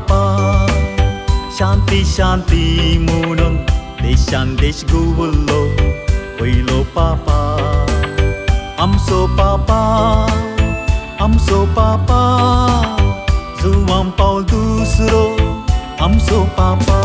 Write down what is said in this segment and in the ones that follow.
पापा शांती शांती म्हणून देशान देश गुवुल्लो पयलो पापा आमचो पापा आमचो पापा जुवान पावल दुसरो आमचो पापा.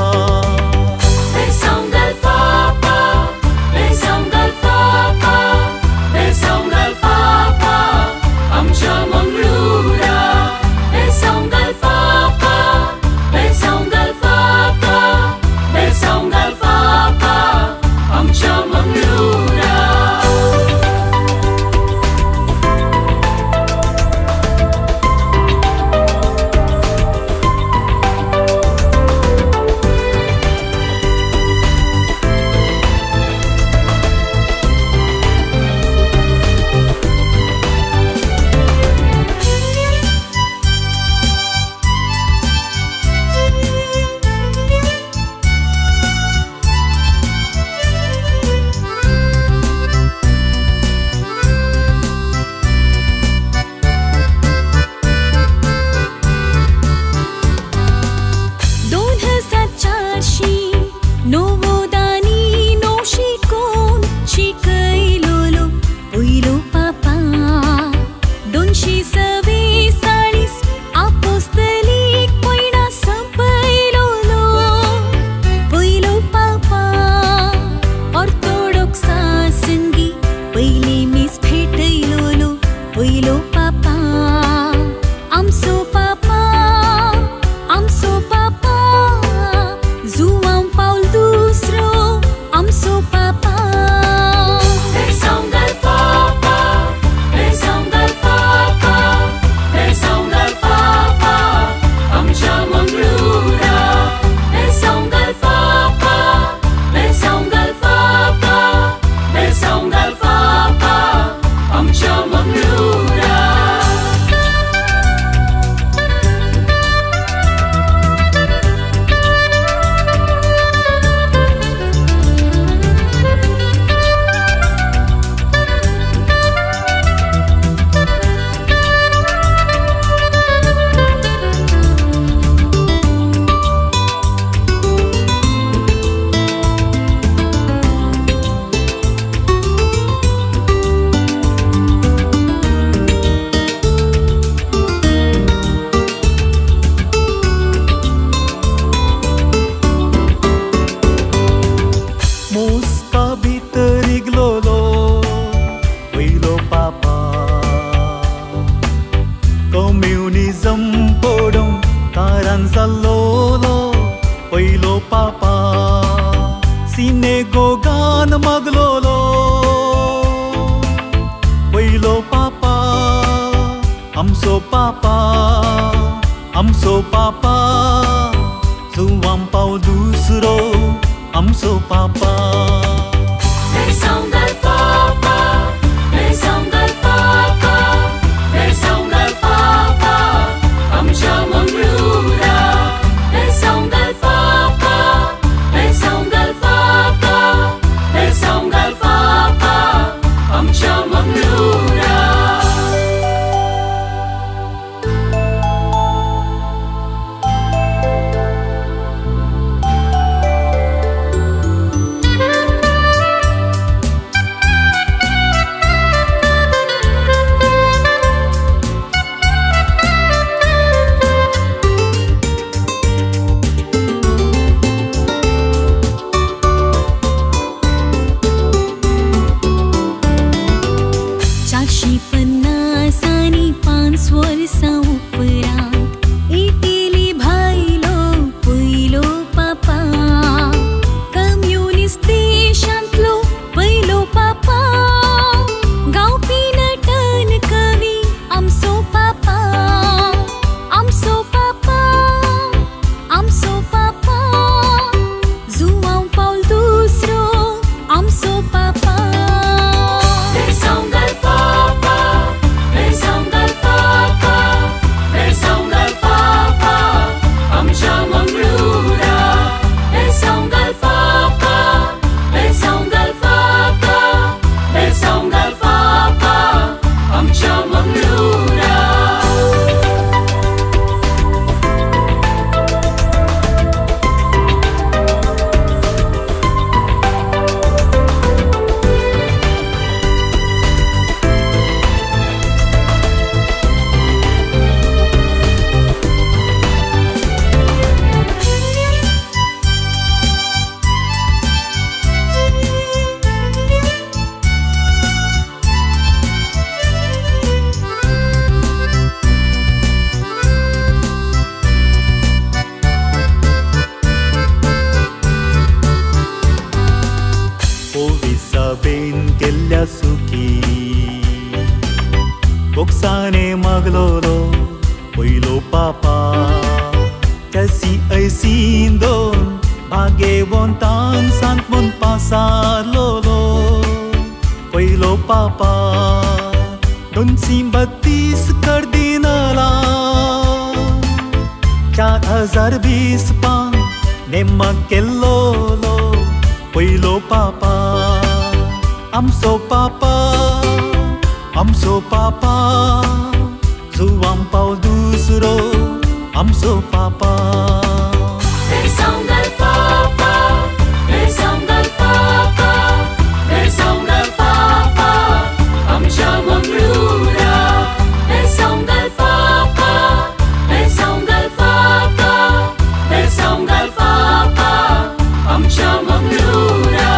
कम्युनिझम पडूं तारान जाल्लो पयलो पापा सिनेगोगान मागलोलो पयलो पापा आमचो पापा आमचो पापा जुवान पाव दुसरो आमचो पापा. पापा कसी ऐसी दोन भाग्यवंतान सांत म्हूण पासारलोलो पयलो पापा 232 कर्दिनला 4020 पां नेमा केल्लोलो पयलो पापा आमचो पापा आमचो पापा जुवान पावल दुसरो आमचो पापा. Bersama del Papa, bersama del Papa, bersama del Papa, आमच्या मंगळूरा. Bersama del Papa, bersama del Papa, bersama del Papa, आमच्या मंगळूरा.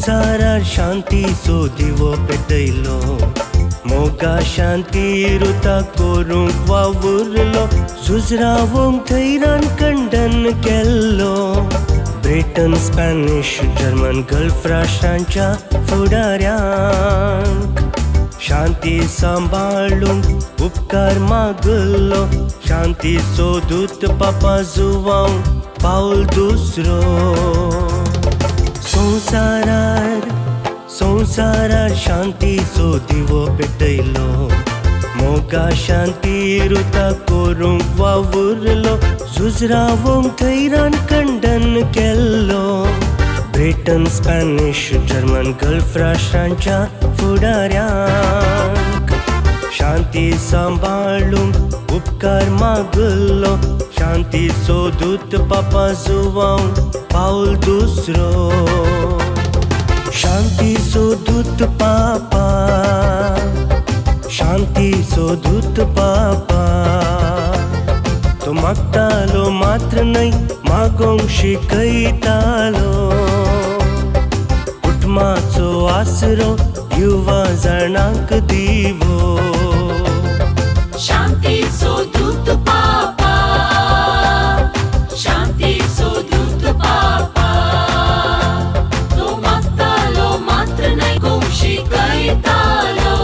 संवसारार शांतीचो दिवो पेटयलो, मोगा शांती रुता करूंक वावुरलो, झुजरावंक थैरान खंडन केल्लो. ब्रिटन, स्पॅनिश, जर्मन, गल्फ राष्ट्रांच्या फुडाऱ्यांक शांती सांबाळूंक उपकार मागलो. शांतीचो दूत पापा जुवांव पावल दुसरो. संवसारार संवसारार शांतीचो दिवो पेटयलो, मोगा शांती रुता करूंक वावुरलो, झुजरावंक थैरान खंडन केल्लो. ब्रिटन, स्पॅनिश, जर्मन, गल्फ राष्ट्रांच्या फुडाऱ्यांक शांती सांबाळूंक उपकार मागलो. शांतीचो दूत पापा जुवांव पावल दुसरो. शांतीचो दूत पापा, शांतीचो दूत पापा, तो मागतालो मात्र न्हय मागोंक शिकयतालो. कुटुंबाचो आसरो युवा जाणांक दिवो. शांतीचो दूत पापा, शांतीचो दूत पापा, तो मागतालो मात्र न्हय गोंक शिकयतालो.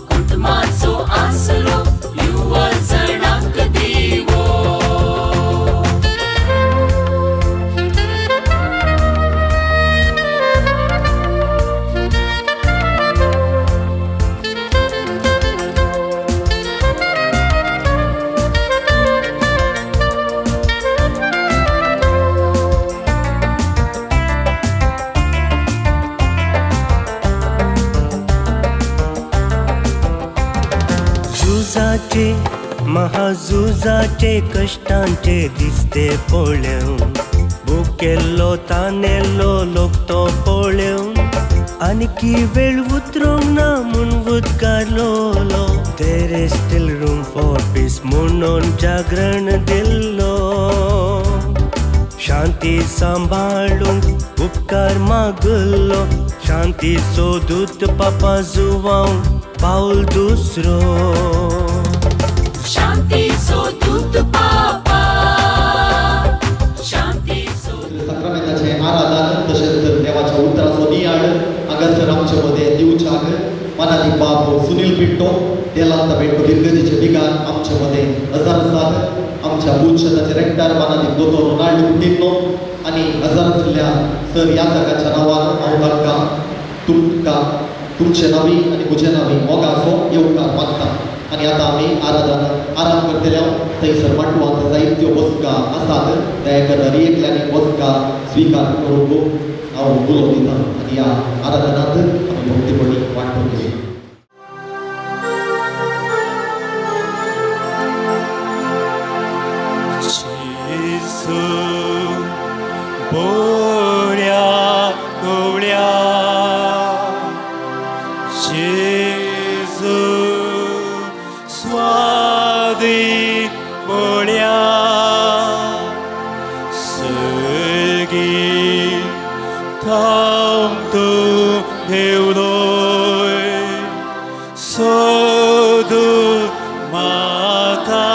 कुटुंबाचो आसरो युवा जाणांक दिवो. झुजाचे महाझुजाचे कश्टांचे दिसते पळोवन, भुकेल्लो तानेल्लो लोक तो पळोवन, आनीकी वेळ उतरोंक ना म्हूण उदकारलोलो. There is still room for peace म्हणून जागरण दिल्लो. शांती सांबाळूंक उपकार मागलो. शांतीचो दूत पापा जुवांव पावल दुसरो. शांतीचो दूत पापा, शांतीचो. साक्रामेंताचें आराधन तशेंच देवाच्या उतराचो नियाळ हांगासर आमचे मदें दिवच्याक मनादी बाब सुनील पिंटो, देलांत पेंटो दिर्गजीचे बिगार आमचे मदें हजार आसात. आमच्या बूथ शेताचे रेक्टर मानादीक दोतोर रोनाल्ड कुटिन्हो आनी हजार आशिल्ल्या सर ह्या जागाच्या नांवान हांव तांकां तुमकां तुमचे नांवी आनी म्हजे नांवी मोगाचो येवकार मागता. आनी आतां आमी आराधन आराम करतले. थंयसर माटवांत जायत्यो बसका आसात. दया कर एकल्यानी बसका स्विकार करूंक हांव उलो दितां आनी ह्या आराधनांत आमी भक्तीपणी वांटो घेवया. जेजू बोऱ्या गवळ्या, जेजू स्वादीक बोळ्या, सगळी थांब तूं देवलोय, सोदू म्हाका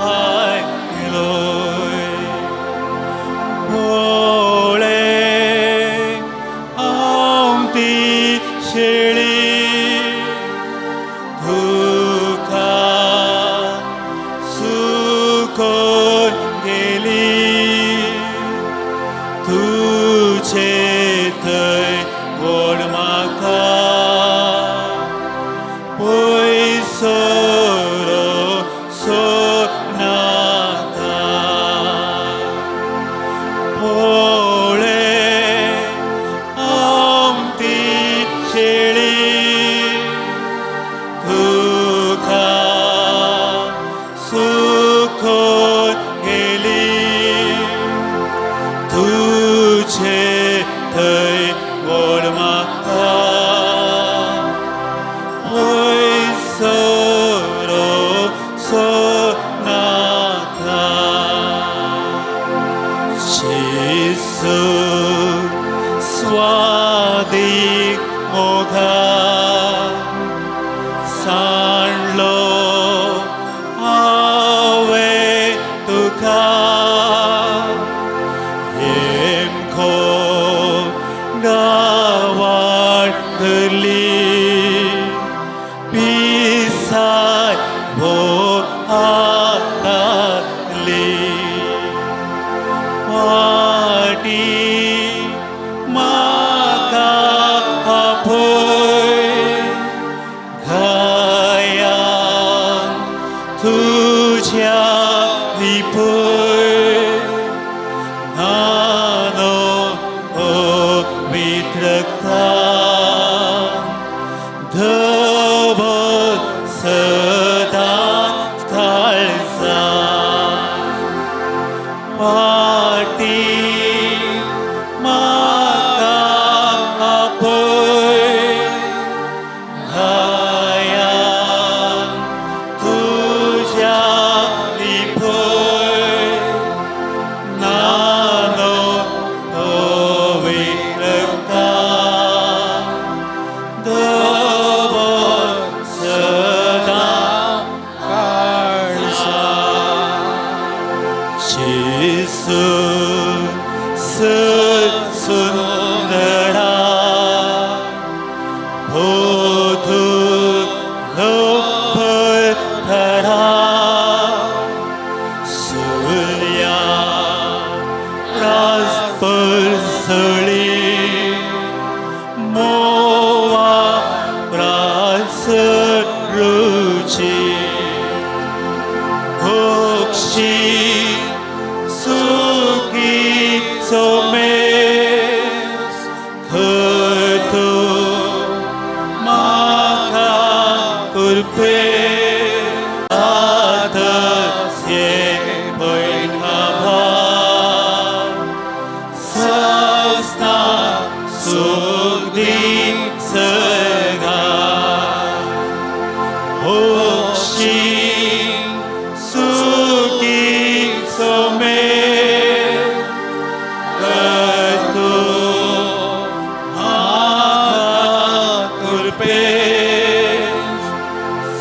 आयलोय. भोळे हांव ती शेळी, तुका सुकोन गेली, तुजे थंय व्हड म्हाका पयसरो सोनाका. भोळे हांव ती शेळी, तुका सुकोन गेली, तुजे थंय व्हड म्हाका पयसरो दवर सदां काळजा वाटी म्हाका आपय घाया तुज्या लिपय नानो पवित्रता दवर सदां काळजा जेसू सुंदरा होतु लोपथरा सूर्या राजपरसळी मोवा रासरुची भोक्षी सुखी सोमेस खतो म्हाका कृपे आतसे पयखाभा सस्ता सुख दी सदा होक्षी सुखी सोमे तू कृपे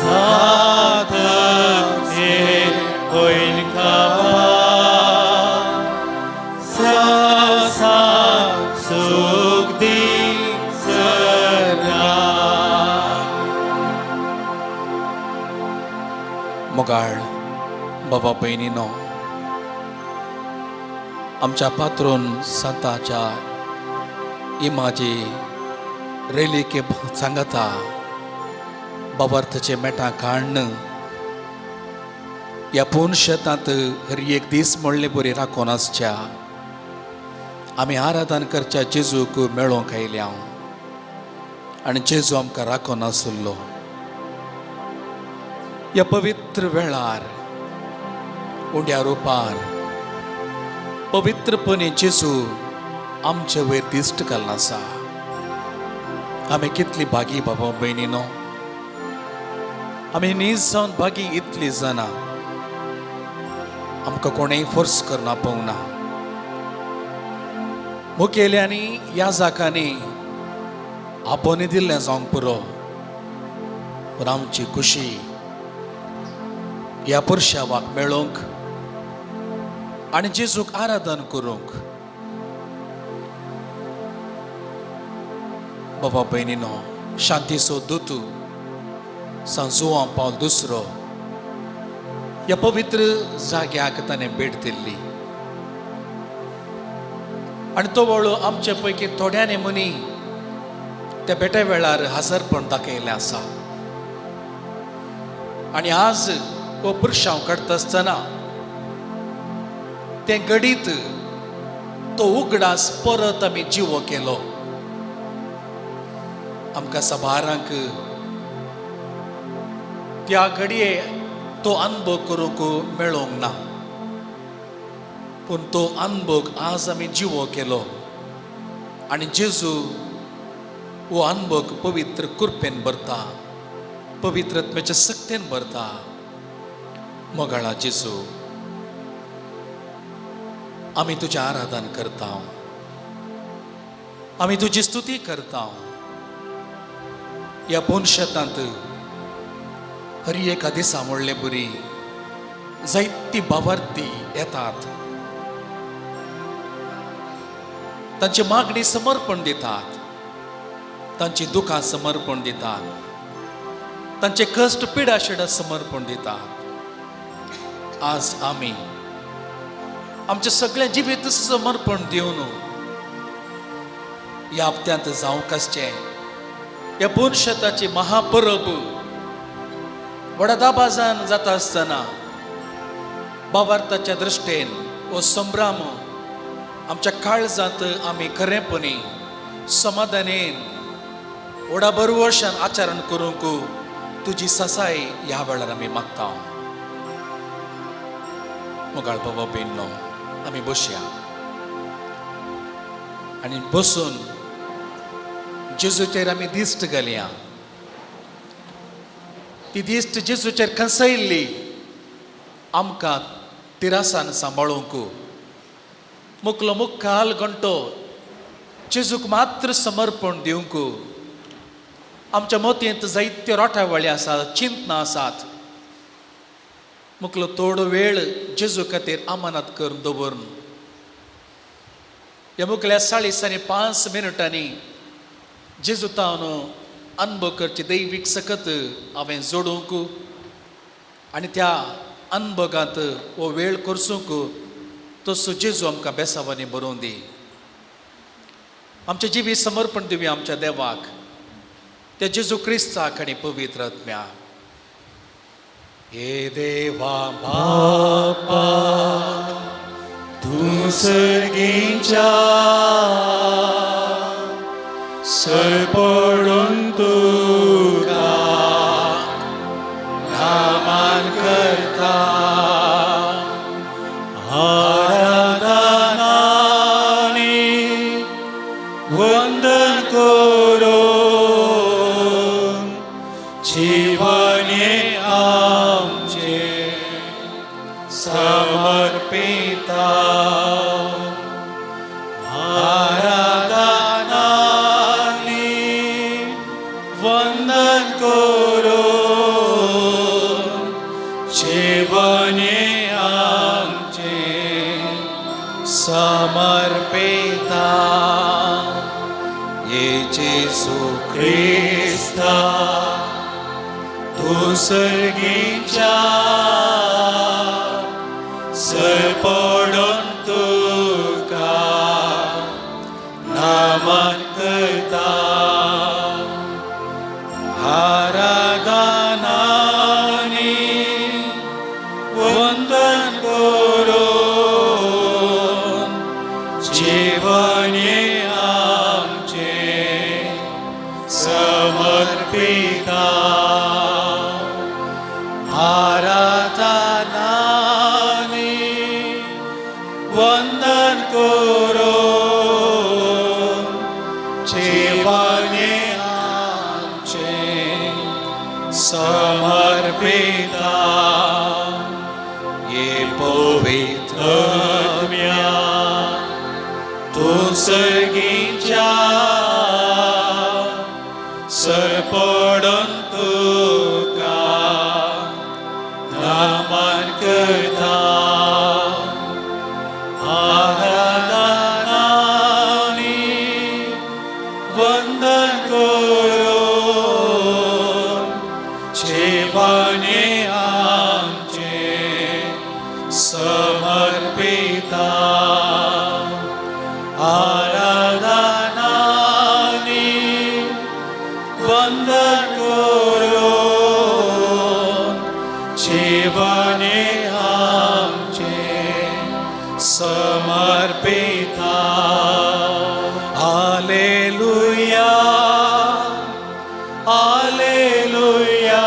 साथ हे होईल ससा सुख दी सदा. मोगाळ बाबा भयणीनो, आमच्या पात्रोन सांताच्या इमाजी रेलिके सांगता बाबार्थचे मेटां काण्ण ह्या पूर्ण शेतांत हर एक दीस म्हणले बरी राखून आसच्या आमी आराधन करच्या जेजूक मेळोंक आयल्या हांव आनी जेजू आमकां राखून आसलो. ह्या पवित्र वेळार उंड्या रुपार पवित्रपणे जेजू आमचे वयर दिश्ट घालून आसा. आमी कितली भागी बाबा भयणीनो, आमी नीज जावन भागी इतली जाणां आमकां कोणेय फोर्स करना पळोवना. मुखेल्यांनी ह्या जाकांनी आपोवणें दिल्लें जावंक पुरो, पूण आमची खुशी ह्या पुरशावाक मेळोवंक आनी जेजूक आराधन करूंक. बाबा भयणीनो, शांतीचो दूत सांजुआं पावल दुसरो ह्या पवित्र जाग्याक ताणें भेट दिल्ली आनी तो वळू आमचे पैकी थोड्यांनी मनी त्या भेटे वेळार हजरपण दाखयलें आसा. आनी आज हो पुरशांव काडटा आसतना तें घडीत तो उगडास परत आमी जिवो केलो. आमकां सभारांक त्या घडये तो अनुभव करूंक मेळोंक ना, पूण तो अनुभव आज आमी जिवो केलो आनी जेजू हो अनुभव पवित्र कृपेन भरता, पवित्रत्म्याच्या सक्तेन भरता. मोगाळा जेजू, आमी तुजें आराधन करता, आमी तुजी स्तुती करता. ह्या पोनशेतांत हर एका दिसा म्हणले बरी जायती बावार्थी येतात, तांची मागणी समर्पण दितात, तांची दुखां समर्पण दितात, तांचे कश्ट पिडाशिडा समर्पण दितात. आज आमी आमचें सगळें जिवीत समर्पण दिवन ह्या हप्त्यांत जावंक आसचें ह्या पुनशताची महापरब व्हडा दबाजान जाता आसतना बाबार्थाच्या दृश्टेन हो संभ्रम आमच्या काळजांत आमी खरेंपणी समाधानेन व्हडा बरवशान आचरण करूंक तुजी ससाय ह्या वेळार आमी मागता. मोगाळ बाबा भयणो, आमी बसया आनी बसून जेजूचेर आमी दिश्ट घालया. ती दिश्ट जेजूचेर खंसयल्ली आमकां तिरासान सांबाळूंक मुकलो मुखाल घंटो जेजूक मात्र समर्पण दिवंक. आमच्या मोतयेंत जायत्यो रोटावळी आसात, चिंतना आसात. मुकलो थोडो वेळ जेजू खातीर अमानत करून दवरून ह्या मुकल्या 40 आनी 5 मिनटांनी जेजू तावन अनुभव करची दैवीक सकत हांवें जोडूंक आनी त्या अनभोगांत हो वेळ करसूंक तसो जेजू आमकां बेसावांनी बरोवन दी. आमचें जिवीत समर्पण दिवया आमच्या देवाक, त्या जेजू क्रिस्ताक आनी पवित्र आत्म्या. हे देवा बापा, तूं सर्गीच्या सरपडून तुका नामान करता, आराधनानी वंदन करून जीवन आमचे समर्पिता, आराधनानी वंदन करून जीवन आमचे समर्पिता. ये जेसू क्रिस्ता, तूं सर्गीच्या सरपडून तुका नामान करता, आराधनानी वंदन करून जीवन आमचे समर्पिता, आराधनानी वंदन करून जीवन आमचे समर्पिता. ये पवित्र आत्म्या, तूं सर्गीच्या सरपडून तुका नामान करता, आराधनानी वंदन करून जीवन आमचे समर्पिता, आराधनानी वंदन करून जीवन आमचे समर्पिता. आलेलुया, आलेलुया,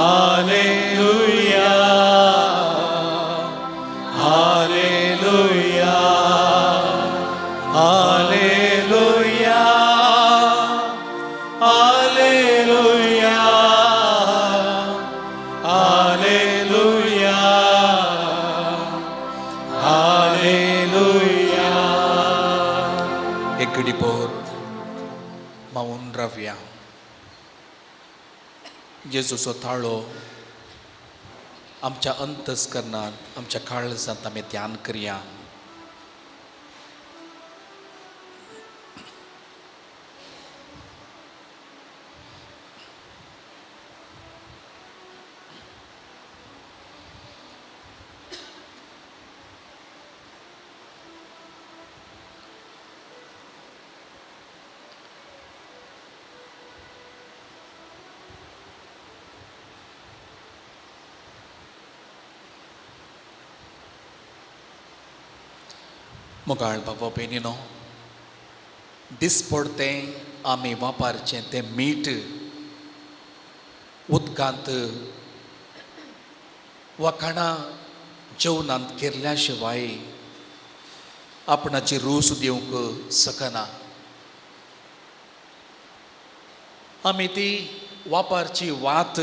आलेलुया, आलेलुया, आलेलुया, आलेलुया, आलेलुया, आलेलुया. एक घडी पोर मावून रावया. जेजूचो ताळो आमच्या अंतस्करणात, आमच्या काळजांत आमी ध्यान करया. मोगाळ बाबा भयणीनो, दिसपडतें आमी वापरचें तें मीठ. उदकांत वा खाणां जेवणांत केल्ल्या शिवाय आपणाची रूच दिवंक शकना. आमी ती वापारची वात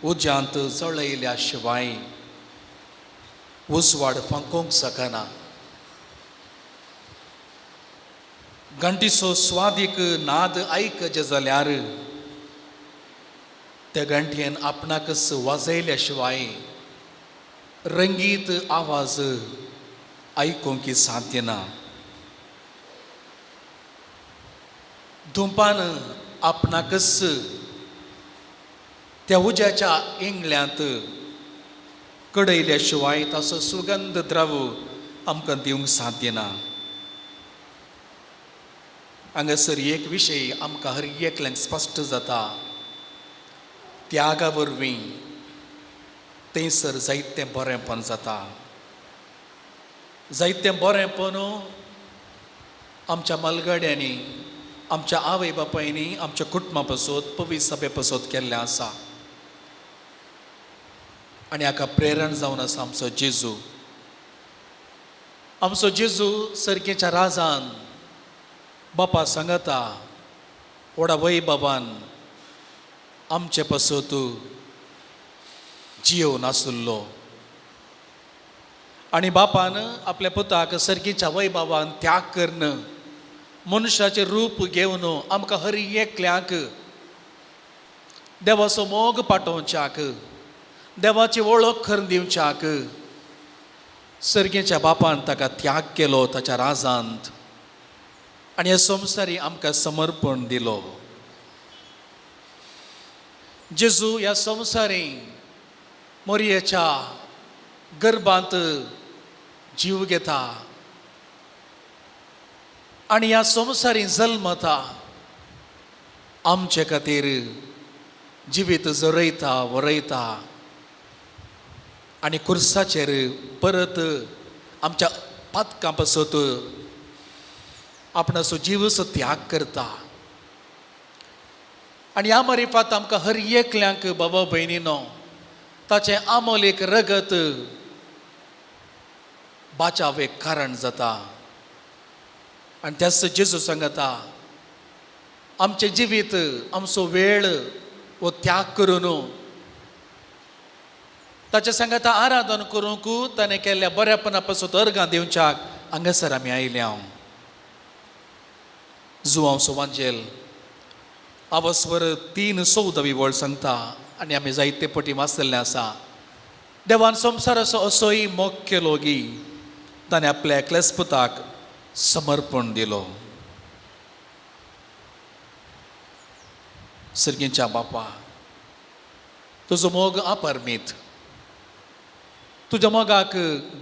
उज्यांत जळयल्या शिवाय उजवाड फांकोवंक शकना. घंटीचो स्वादीक नाद आयकचे जाल्यार त्या घंटयेन आपणाकच वाजयल्या शिवाय रंगीत आवाज आयकूंक साध्य ना. धुंपान आपणाकच त्या उज्याच्या इंगल्यांत कडयल्या शिवाय ताचो सुगंध द्रव आमकां दिवंक साध्य ना. हांगासर एक विशय आमकां हर एकल्यांक स्पश्ट जाता, त्यागा वरवीं थंयसर जायतें बरेंपण जाता. जायतें बरेंपण आमच्या मालगाड्यांनी, आमच्या आवय बापायनी, आमच्या कुटुंबा पासत, पवित्र सभे पासत केल्लें आसा. आनी हाका प्रेरण जावन आसा आमचो जेजू. आमचो जेजू सर्गेच्या राजान बापा सांगता व्हडा वैभवान आमचे पासत जियोवन आसुल्लो. आनी बापान आपल्या पुताक सर्गीच्या वैभवान त्याग करून मनशाचें रूप घेवन आमकां हर एकल्याक देवाचो मोग पाटोवच्याक, देवाची वळख करून दिवच्याक सर्गेच्या बापान ताका त्याग केलो ताच्या राजांत आनी ह्या संवसारी आमकां समर्पण दिलो. जेजू ह्या संवसारी मोरयेच्या गर्भांत जीव घेता आनी ह्या संवसारी जल्मता, आमचे खातीर जिवीत जरयता वरयता आनी खुर्साचेर परत आमच्या पातकां पासत आपणाचो जीवसो त्याग करता. आनी ह्या मारिफात आमकां हर एकल्यांक बाबा भयणीनो ताचें आमोल एक रगत बाचाव एक कारण जाता. आनी त्याच जेजू सांगता आमचें जिवीत, आमचो वेळ हो त्याग करून ताच्या सांगाता आराधन करूंक ताणें केल्ल्या बऱ्यापणा पासून अर्गां दिवच्याक हांगासर आमी आयल्या. हांव जुवांव सोवांजेल आवस्वर 3:14 वळ सांगता आनी आमी जायते पटी वाचल्लें आसा. देवान संवसाराचो असोय मोग केलो गी ताणें आपल्या एकल्याच पुताक समर्पण दिलो. सर्गींच्या बापा, तुजो मोग अपरमीत, तुज्या मोगाक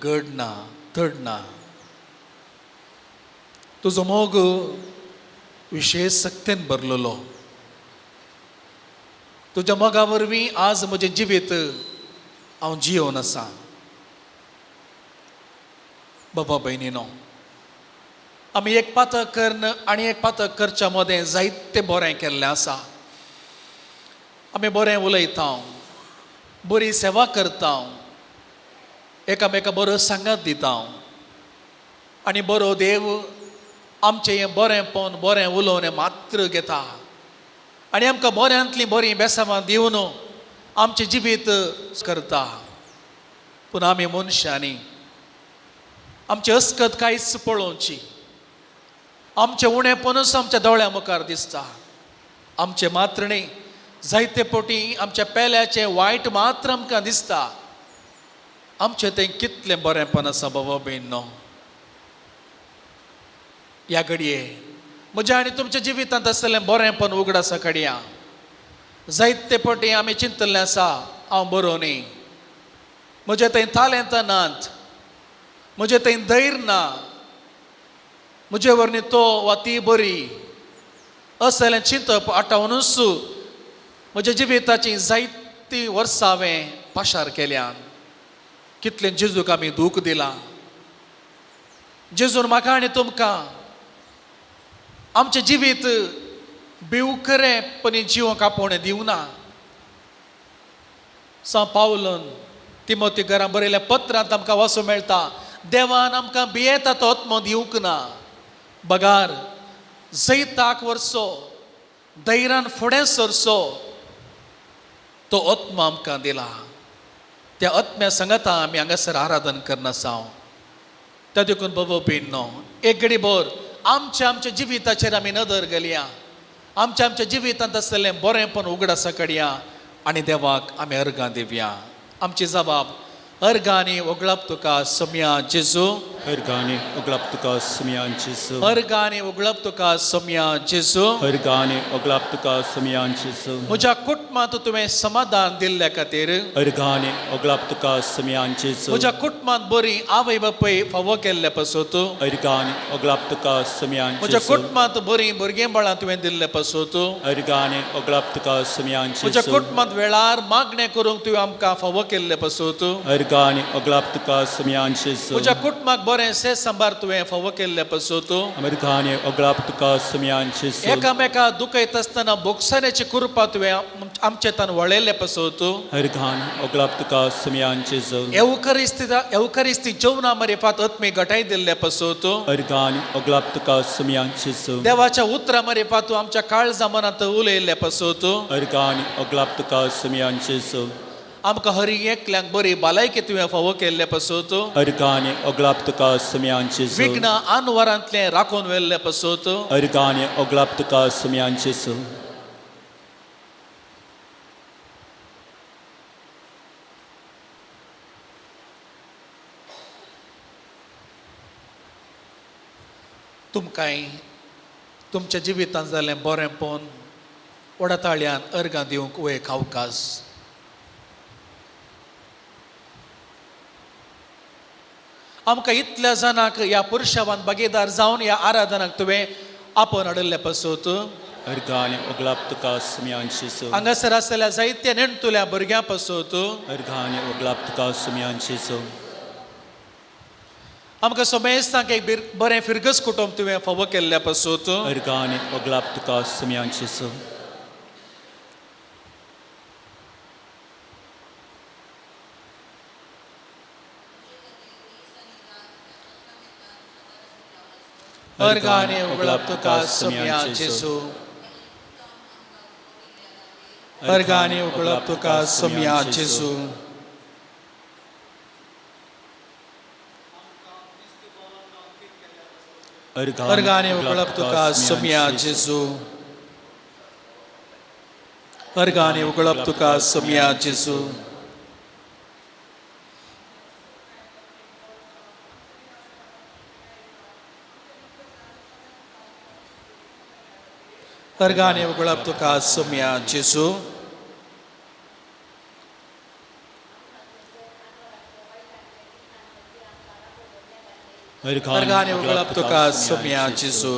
गड ना, तड ना. तुजो मोग विशेश सक्तेन भरलेलो. तुज्या मोगा वरवीं आज म्हजें जिवीत हांव जियोवन आसा. बाबा भयणीनो, आमी एक पातक कर्ण आनी एक पातक करच्या मदें जायतें बरें केल्लें आसा. आमी बरें उलयता, बरी सेवा करता, एकामेका बरो सांगात दिता आनी बरो देव आमचें हें बरेंपण, बरें उलोवणें मात्र घेता आनी आमकां बऱ्यांतलीं बरीं बेसांवां दिवन आमचें जिवीत करता. पूण आमी मनशांनी आमची अस्कत कांयच पळोवची, आमचें उणेपणूच आमच्या दोळ्या मुखार दिसता. आमचें मात्र न्ही, जायते पटी आमच्या पेल्याचें वायट मात्र आमकां दिसता. आमचें तें कितलें बरेंपण आसा बाबा भयणीनो. ह्या घडये म्हज्या आनी तुमच्या जिवितांत आसलें बरेंपण उगडासा काडया. जायते पटी आमी चिंतल्लें आसा, हांव बरो न्ही, म्हजें थंय तालेंत नात, म्हजें थंय धैर्य ना, म्हजे वरवीं तो वा ती बरी असलें चिंतप आठावनूच म्हज्या जिविताचीं जायतीं वर्सां हांवें पाशार केल्यान. कितलें जेजूक आमी दूख दिलां. जेजून म्हाका आनी तुमकां आमचें जिवीत बेवकरें पणी जिवंक आपोवणें दिवना. सां पावलन तिमोती घरां बरयल्या पत्रांत आमकां वाचूं मेळटा, देवान आमकां भियेता तो आत्मो दिवंक ना, बगार जैताक व्हरचो, धैर्यान फुडें सरचो तो आत्मो आमकां दिला. त्या आत्म्या सांगाता आमी हांगासर आराधन करना हांव. त्या देखून बाबा भयणो एक घडी भर आमच्या आमच्या जिविताचेर आमी नदर घालया, आमच्या आमच्या जिवितांत आसलें बरेंपण उगडासा काडया आनी देवाक आमी अर्गां दिवया. आमची जबाब अर्गांनी उगळप तुका सोम्या जेजू, अर्गाने उगळप तुका सुमयान जेजू, अर्गांनी उगळप तुका सोम्या जेजू. अर्गाने उगळप तुका सुमयान जेजू. म्हज्या कुटुंबांत तुवें समाधान दिल्ल्या खातीर, अर्गाने उगळप तुका सुमयान जेजू. म्हज्या कुटुंबांत बरी आवय बापूय फावो केल्ले पासत, अर्गाने उगळप तुका सुमयान म्हज्या जेजू. कुटुंबांत बरीं भुरगीं बाळां तुवें दिल्ले पासत, अर्गाने उगळप तुका सुमयान म्हज्या जेजू. कुटुंबांत वेळार मागणें करूंक तुवें आमकां फावो केल्ले पासत, अर्गाने उगळप तुका सुमयान जेजू. म्हज्या कुटुंबाक बरें से सांबार तुवें फावो केल्ले पासत, अर्गाने उगळप तुका सुमयान जेजू. एकामेका दुखयत आसतना बोगसाण्याची कृपा तुवें आमचे तान वळयल्ले पासत, अर्गाने उगळप तुका सुमयान जेजू. एवकरिस्ती जेवणा मारिफात आत्मी घटाय दिल्ले पासत, अर्गाने उगळप तुका सुमयान जेजू. देवाच्या उतरा मारिफात तूं आमच्या काळजा मनांत उलयल्ले पासत, अर्गाने उगळप तुका सुमयान जेजू. आमकां हरी एकल्यांक बरी भलायकी तुवें फावो केल्ले पासत, अर्गाने उगळप तुका सुमयान जेजू. विघ्न आनवरांतलें राखून व्हेल्ले पासत, अर्गाने उगळप तुका सुमयान जेजू. तुमकांय तुमच्या जिवितांत जाल्लें बरेंपण व्हडा ताळयान अर्गां दिवंक एक अवकाश. आमकां इतल्या जाणांक ह्या पुरशावान भागीदार जावन ह्या आराधनाक तुवें आपोवन हाडिल्लें पासत, अर्गाने उगळप तुका सुमयान जेजू. हांगासर आसलेल्या जायत्या नेणटुल्या भुरग्यां पासत, अर्गाने उगळप तुका सुमयान जेजू. आमकां समेस्तांक एक बरें फिरगस कुटुंब तुवें फावो केल्ल्या पासत, अर्गाने उगळप तुका सुमयान जेजू. अर्गाने उगळप तुका सुमया जेजू. अर्गाने उगळप तुका सुमया जेजू. अर्गाने उगळप तुका सुमया जेजू. अर्गाने उगळप तुका सुमया जेजू. अर्गाने उगळप तुका सुमया जेजू. अर्गाने उगळप तुका सुमया जेजू.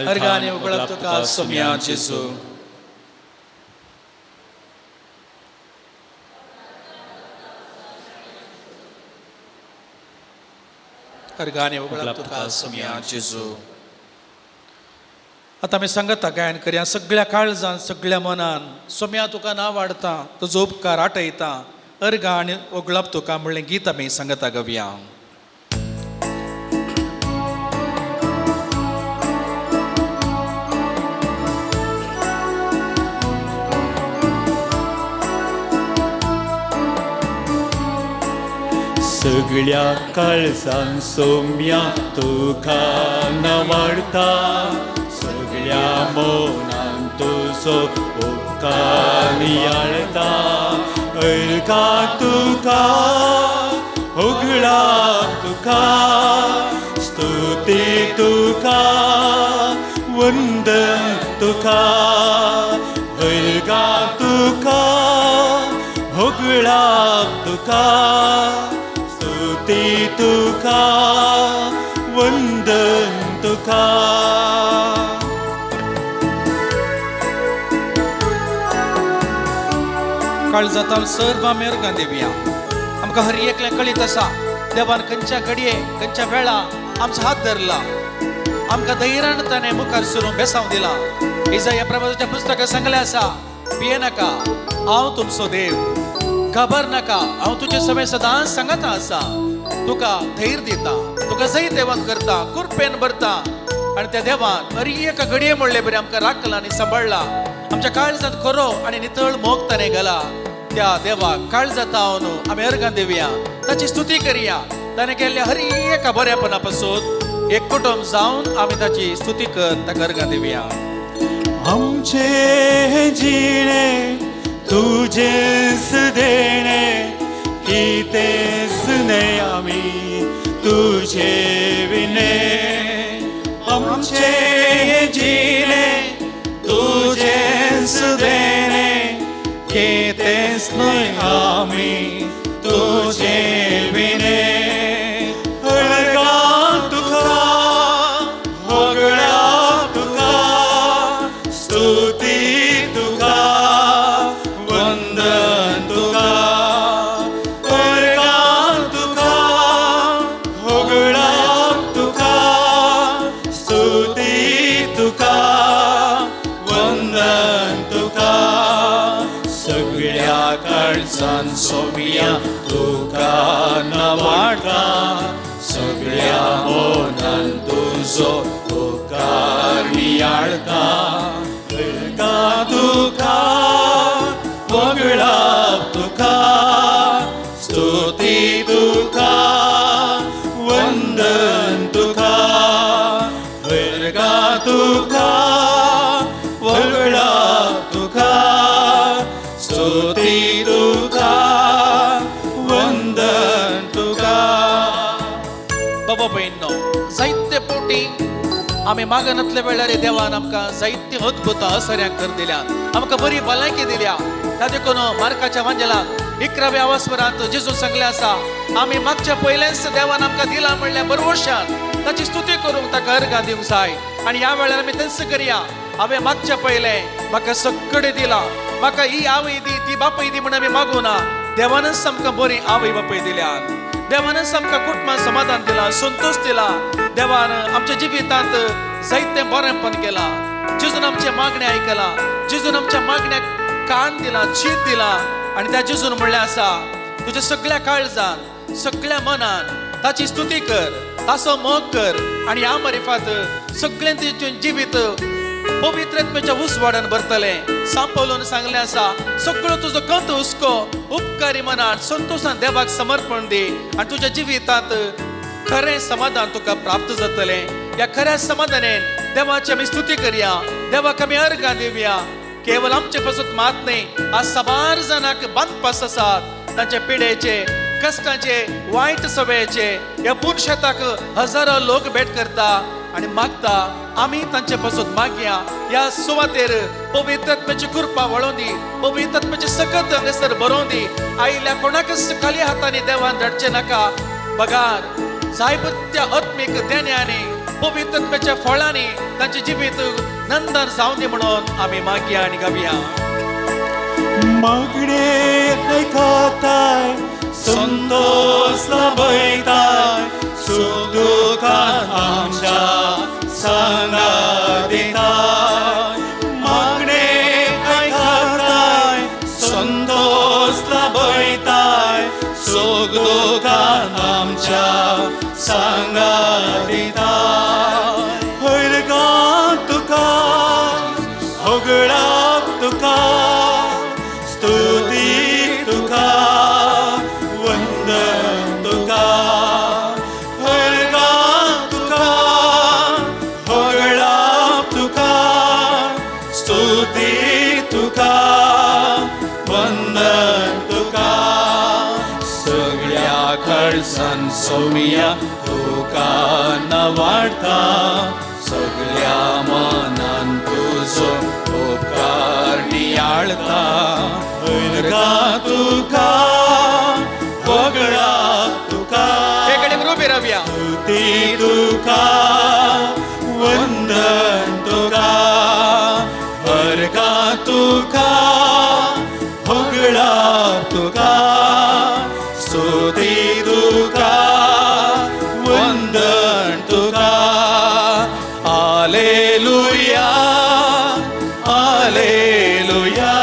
अर्गाने उगळप तुका सुमया जेजू. अर्गाने उगळप तुका सुमया जेजू. आतां आमी सांगता गायन करया सगळ्या काळजान सगळ्या मनान. सोम्या तुका नांव वाडता, तुजो उपकार आटयता, अर्गां आनी उगळप तुका म्हणलें गीत आमी सांगता गवया. सगळ्या काळजान सोम्या तुका नवाडता, सगळ्या मनान तुजो उपकार याळता. अर्गा तुका उगळा तुका स्तुती तुका वंदन तुका. अर्गा तुका उगळा तुका स्तुती तुका वंदन तुका. काळजांत सर्व आमी अर्गां दिवया. आमकां हर एकल्याक कळीत आसा देवान खंयच्या घडये खंयच्या वेळा आमचो हात धरला, आमकां धैर्यान ताणें मुखार सरून बेसांव दिला. इजाया प्रभाच्या पुस्तकांत सांगलें आसा, भिये नाका, हांव तुमचो देव. खबर नाका, हांव तुजे समेत सदांच सांगता आसा, तुका धैर्य दिता, तुका जैतवंत करता, कुरपेन भरता. आनी त्या देवान हर एका घडये म्हणले बरें आमकां राखला आनी सांबाळ्ळा. आमच्या काळजांत खरो आनी नितळ मोग ताणें घाला. त्या देवाक काळजांत हांव आमी अर्गां दिवया, ताची स्तुती करया. ताणें केल्ल्या हर एका बऱ्यापणा पासून एक कुटुंब जावन आमी ताची स्तुती कर, ताका अर्गां दिवया. आमचे जिणे तुझेच देणे, कितेच न्हय आमी तुझे विणे. आमचे जिणे तुझेच देणे, कितेच न्हय आमी तुझे विणे. अर्गां तुका, होगळा तुका, स्तुती तुका, वंदन तुका. अर्गां तुका, होगळा तुका, स्तुती तुका, वंदन तुका. सगळ्या काळजान सोम्या तुका नवाडटा, सगळ्या मनान तुजो उपकार नियाळटा. अर्गां तुका, वगळा तुका, स्तुती तुका, वंदन तुका. अर्गां तुका, वगळा तुका, स्तुती तुका, वंदन तुका. बाबा भयणो, जायते पोटी आमी मागनातल्या वेळार देवान आमकां जायते अद्भुत असऱ्यांक कर दिल्या, आमकां बरी भलायकी दिल्या. त्या देखून मार्काच्या वांजेलात 11व्या आवासवरांत जेजू सांगले आसा, आमी मागच्या पयलेंच देवान आमकां दिला म्हणल्यार बरवशान ताची स्तुती करूंक ताका अर्गां दिवंक जाय. आनी ह्या वेळार आमी तेंच करया. हांवें मागच्या पयलें म्हाका सगळें दिलां, म्हाका ही आवय दी ती बापूय दी म्हण आमी मागूं ना. देवानच आमकां बरी आवय बापूय दिल्या, देवानच आमकां कुटुंबान समाधान दिलां, संतोश दिला. देवान आमच्या जिवितांत जायतें बरेंपण केलां. जेजून आमचें मागणें आयकलां, जेजून आमच्या मागण्याक कान दिला, चीत दिला. आनी त्या जेजून म्हणलें आसा, तुज्या सगळ्या काळजान सगळ्या मनान ताची स्तुती कर, ताचो मोग कर. आनी ह्या मारिफात सगळें तुजें जिवीत पवित्रत्वाच्या उजवाडान भरतलें. सांपवलून सांगलें आसा, सगळो तुजो कंत हुस्को उपकारी मनान संतोशान देवाक समर्पण दी आनी तुज्या जिवितांत खरें समाधान तुका प्राप्त जातलें. ह्या खऱ्या समाधानेन देवाची आमी स्तुती करया, देवाक आमी अर्गां दिवया. केवल आमचे पासून मात न्हय, आज साबार जाणांक बांदपास आसात, तांच्या पिडेचे, कश्टाचे, वायट सवयेचे. ह्या पुरुषेताक हजारो लोक भेट करता आनी मागता. आमी तांचे पासून मागया. ह्या सुवातेर पवित्रत्वाची कृपा वळोवन दी, पवित्रत्वाची सकत हांगासर बरोवन दी. आयिल्ल्या कोणाकच खाली हातांनी देवान धाडचें नाका. बगार जायत्या आत्मीक देण्यांनी पवित्रत्वाच्या फळांनी तांचें जिवीत नंदन जावं दी म्हणून आमी मागया आनी गावया. मागणे आयकताय, संतोष लाभयताय, सुख दुखान आमच्या सांगा दिताय. मागणे आयकताय, संतोष लाभयताय, सुख दुखान आमच्या सांगा दिताय. अर्गां तुका, होगळा तुका, स्तुती तुका, वंदन तुका. अर्गां तुका, होगळा तुका, स्तुती तुका, वंदन तुका. सगळ्या खळसान सोम्या तुका नवाडटा, सगळ्या मनान तुजो उपकार नियाळता. अर्गां तुका, वगळा तुका, हे कडेन उबी रावया. स्तुती तुका, वंदन तुका. अर्गां तुका, होगळा तुका, स्तुती तुका, वंदन तुका. आलेलुया, आलेलुया.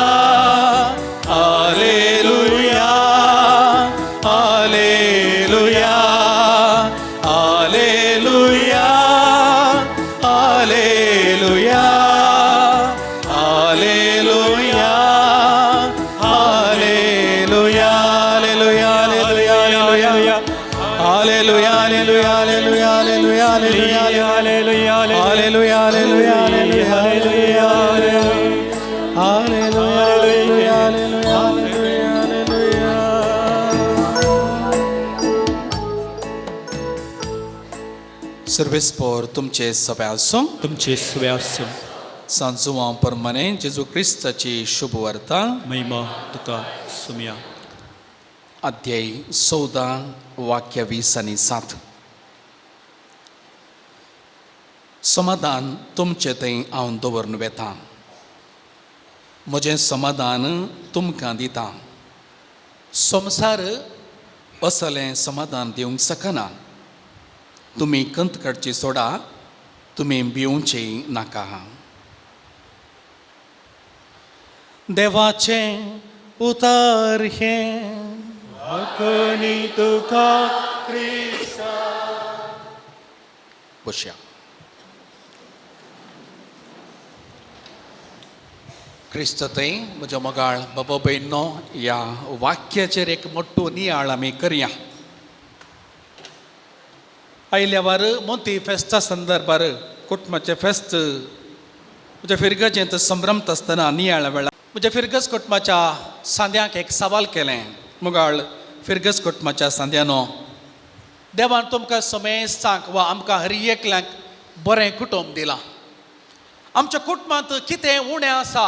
Hallelujah, hallelujah, hallelujah, hallelujah, hallelujah, hallelujah, hallelujah, hallelujah. सर्वेस्पोर तुमचे सभा आसूं. तुमचे सुवे आसूं. सांजुवां परमाने जेजू क्रिस्ताची शुभ वार्ता. महिमा तुका सुमया. अध्याय 14 वाक्य 20 आनी 7. समाधान तुमचे थंय हांव दवरून वेता, म्हजें समाधान तुमकां दिता. संवसार असलें समाधान दिवंक शकना. तुमी कंत काडची सोडा, तुमी भिवची नाका. देवाचें उतर हें. आखणी तुका. बसया. क्रिस्त थंय म्हज्या मोगाळ बाबा भयणो, ह्या वाक्याचेर एक मोठो नियाळ आमी करया. आयल्या वार मोती फेस्ता संदर्भार कुटुंबाचें फेस्त म्हज्या फिरगजेंत संभ्रमत आसतना नियाळ वेळार म्हज्या फिरगज कुटुंबाच्या सांद्यांक एक सवाल केलें. मुगाळ फिरगज कुटुंबाच्या सांद्यानो, देवान तुमकां समेस्तांक वा आमकां हर एकल्यांक बरें कुटुंब दिलां. आमच्या कुटुंबांत कितें उणें आसा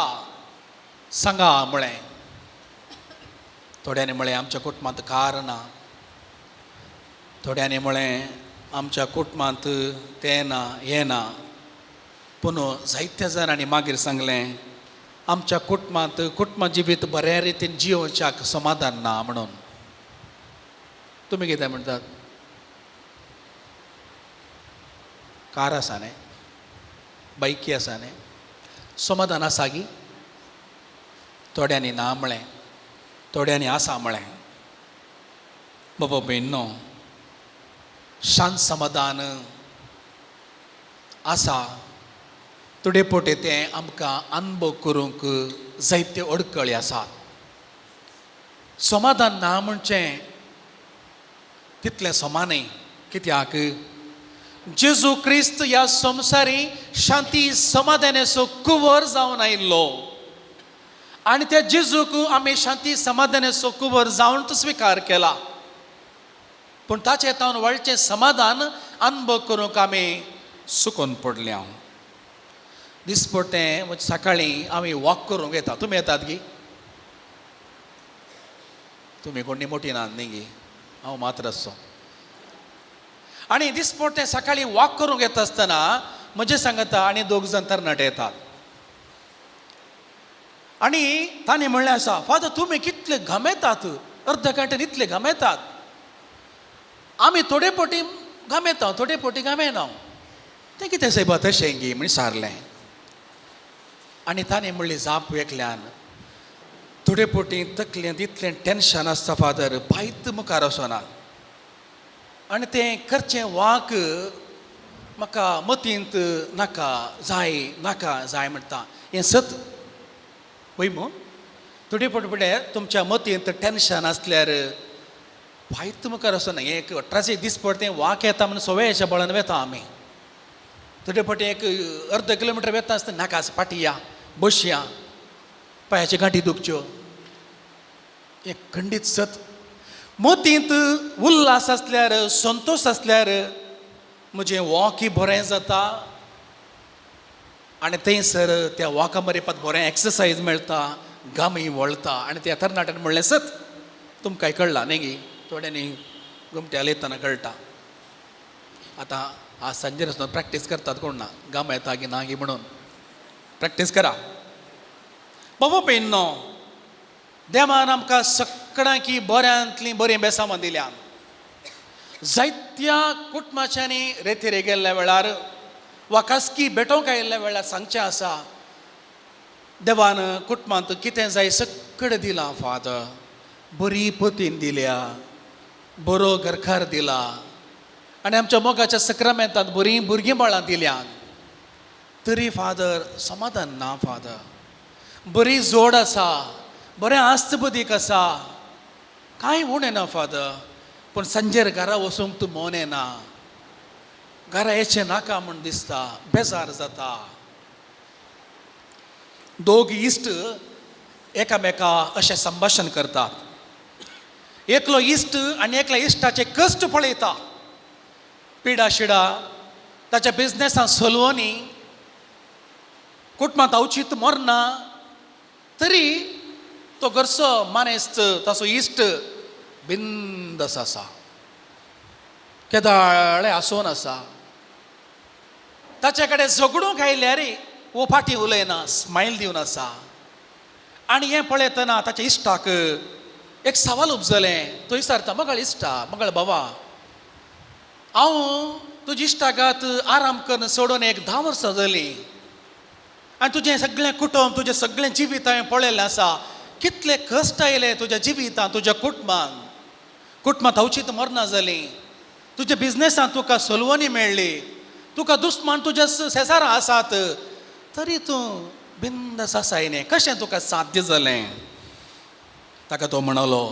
सांगा म्हळें. थोड्यांनी म्हळें आमच्या कुटुंबांत कार ना. थोड्यांनी म्हळें आमच्या कुटुंबांत तें ना, हें ना. पूण जायत्या जाणांनी मागीर सांगलें आमच्या कुटुंबांत कुटुंब जिवीत बऱ्या रितीन जियोवच्याक समाधान ना म्हणून. तुमी कितें म्हणटात? कार आसा न्ही, बायकी आसा न्ही, समाधान आसा गी? थोड्यांनी ना म्हळें, थोड्यांनी आसा म्हळें. बाबा भयणो, शांत समाधान आसा. थोडे पोटे तें आमकां अनुभव करूंक जायत्यो अडकळी आसात. समाधान ना म्हणचें तितलें समा न्हय, कित्याक जेजू क्रिस्त ह्या संवसारी शांती समाधानाचो कुंवर जावन आयिल्लो आनी त्या जेजूक आमी शांती समाधानाचो कुंवर जावन तो स्विकार केला. पूण ताचें तावन वळचें समाधान अनुभव करूंक आमी सुकून पडल्या. दिसपडटें सकाळीं आमी वॉक करूंक येता. तुमी येतात गी? तुमी कोणी मोठी ना न्ही गी, हांव मात्र आसचो. आनी दिसपडटें सकाळीं वॉक करूंक येता आसतना म्हजें सांगता आनी दोग जाण तरणाटे येतात आनी तांणी म्हणलें आसा, फादर तुमी कितले घामेतात, अर्द घंट्यान इतले घामेतात. आमी थोडे पोटी घामेता, थोडे पोटी घामेना. तें कितें सायबा तशें गी म्हण सारलें. आनी ताणें म्हणली जाप एकल्यान, थोडे पोटी तकलेंत इतलें टेंशन आसता फादर, पायत मुखार वचना आनी तें करचें वाक म्हाका मतींत नाका जाय, नाका जाय म्हणटा. हें सत वय मू? थोडे पोटी म्हणल्यार तुमच्या मतींत टेंशन आसल्यार पायत मुखार वचना. एक 18 दीस पडटे वाक येता म्हणून सवयेच्या बळान वेता आमी. थोडे फावटी एक अर्द किलोमिटर वेता आसतना नाका फाटी या, बसया, पांयाच्यो गांठी दुखच्यो. हें खंडीत सत. मतींत उल्हास आसल्यार, संतोश आसल्यार म्हजें वॉकय बरें जाता आनी थंयसर त्या वॉका मरेपात बरें एक्सरसायज मेळटा, घामय वळटा. आनी त्या तरणाट्यान म्हणलें सत. तुमकांय कळ्ळां न्ही गी? थोड्यांनी घुमट्या लयतना कळटा. आतां आज सांजेर वचून प्रॅक्टीस करतात कोण ना, घाम येता गी ना गी म्हणून प्रॅक्टीस करा. बाबा भयणो, देवान आमकां सगळ्यांकी बऱ्यांतलीं बरीं बेसामां दिल्या. जायत्या कुटुंबाच्यांनी रेतीर गेल्ल्या वेळार वा खासगी भेटोवंक आयिल्ल्या वेळार सांगचें आसा, देवान कुटुंबांत कितें जाय सगळें दिलां फादर, बरी पतीन दिल्या, बरो घरकार दिला आनी आमच्या मोगाच्या सक्रामेंतांत बरीं भुरगीं बाळां दिल्यात. तरी फादर समाधान ना फादर. बरी जोड आसा, बरें आस्त बदीक आसा, कांय उणें ना फादर, पूण सांजेर घरा वचूंक तूं मन येना. घरा येचें नाका म्हूण दिसता, बेजार जाता. दोग इश्ट एकामेका अशें संभाशण करतात. एकलो इश्ट आनी एकल्या इश्टाचे कश्ट पळयता, पिडा शिडा ताच्या बिजनेसान सलवनी, कुटुंबांत अवचीत मरना, तरी तो घरचो मानेस्त ताचो इश्ट बिंदस आसा, केदाळे आसोन आसा. ताचे कडेन झगडूंक आयल्यार वो फाटीं उलयना, स्मायल दिवन आसा. आनी हें पळयतना ताच्या इश्टाक एक सवाल उपजलें. तो विचारता, मगळ इश्टा, मगळ बाबा, हांव तुजी इश्टागात आराम करून सोडून एक 10 वर्सां जालीं आनी तुजें सगळें कुटुंब, तुजें सगळें जिवीत हांवें पळयल्लें आसा. कितले कश्ट आयले तुज्या जिवितांत, तुज्या कुटुंबान, कुटुंबांत अवचीत मरना जालीं, तुज्या बिजनेसांत तुका सलवणी मेळ्ळी, तुका दुस्मान तुज्या शेजारा आसात, तरी तूं बिंदस आसाय न्ही, कशें तुका साध्य जालें? ताका तो म्हणलो,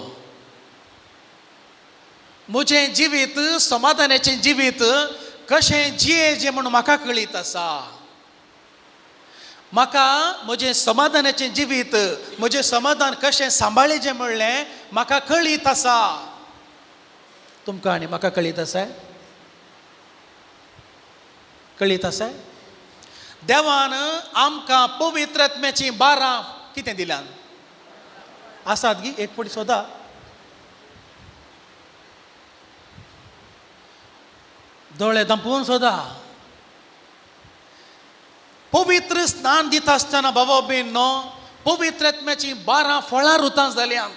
म्हजें जिवीत समाधानाचें जिवीत कशें जियेचें म्हूण म्हाका कळीत आसा. म्हाका म्हजें समाधानाचें जिवीत, म्हजें समाधान कशें सांबाळचें म्हणलें म्हाका कळीत आसा. तुमकां आनी म्हाका कळीत आसा? कळीत आसा? देवान आमकां पवित्र आत्म्याचीं 12 कितें दिल्यान आसात गी? एक फावटी सोदा. दोळे धांपून सोदा. पवित्र स्नान दिता आसतना बाबा बेन न्हू, पवित्र आत्म्याचीं 12 फळां रुतां जाल्यान.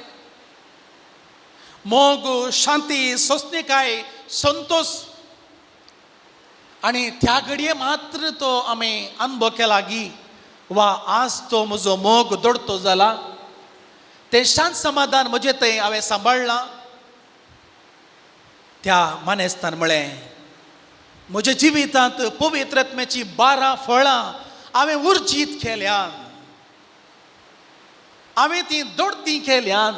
मोग, शांती, सोंसणीकाय, संतोष. आनी त्या घडये मात्र तो आमी अनुभव केला गी वा आज तो म्हजो मोग दोडतो जाला, तें शांत समाधान म्हजें थंय हांवें सांबाळ्ळां. त्या मानेस्तान म्हळें, म्हज्या जिवितांत पवित्र आत्म्याचीं 12 फळां हांवें उर्जीत केल्यान, हांवें तीं दोडतीं केल्यान,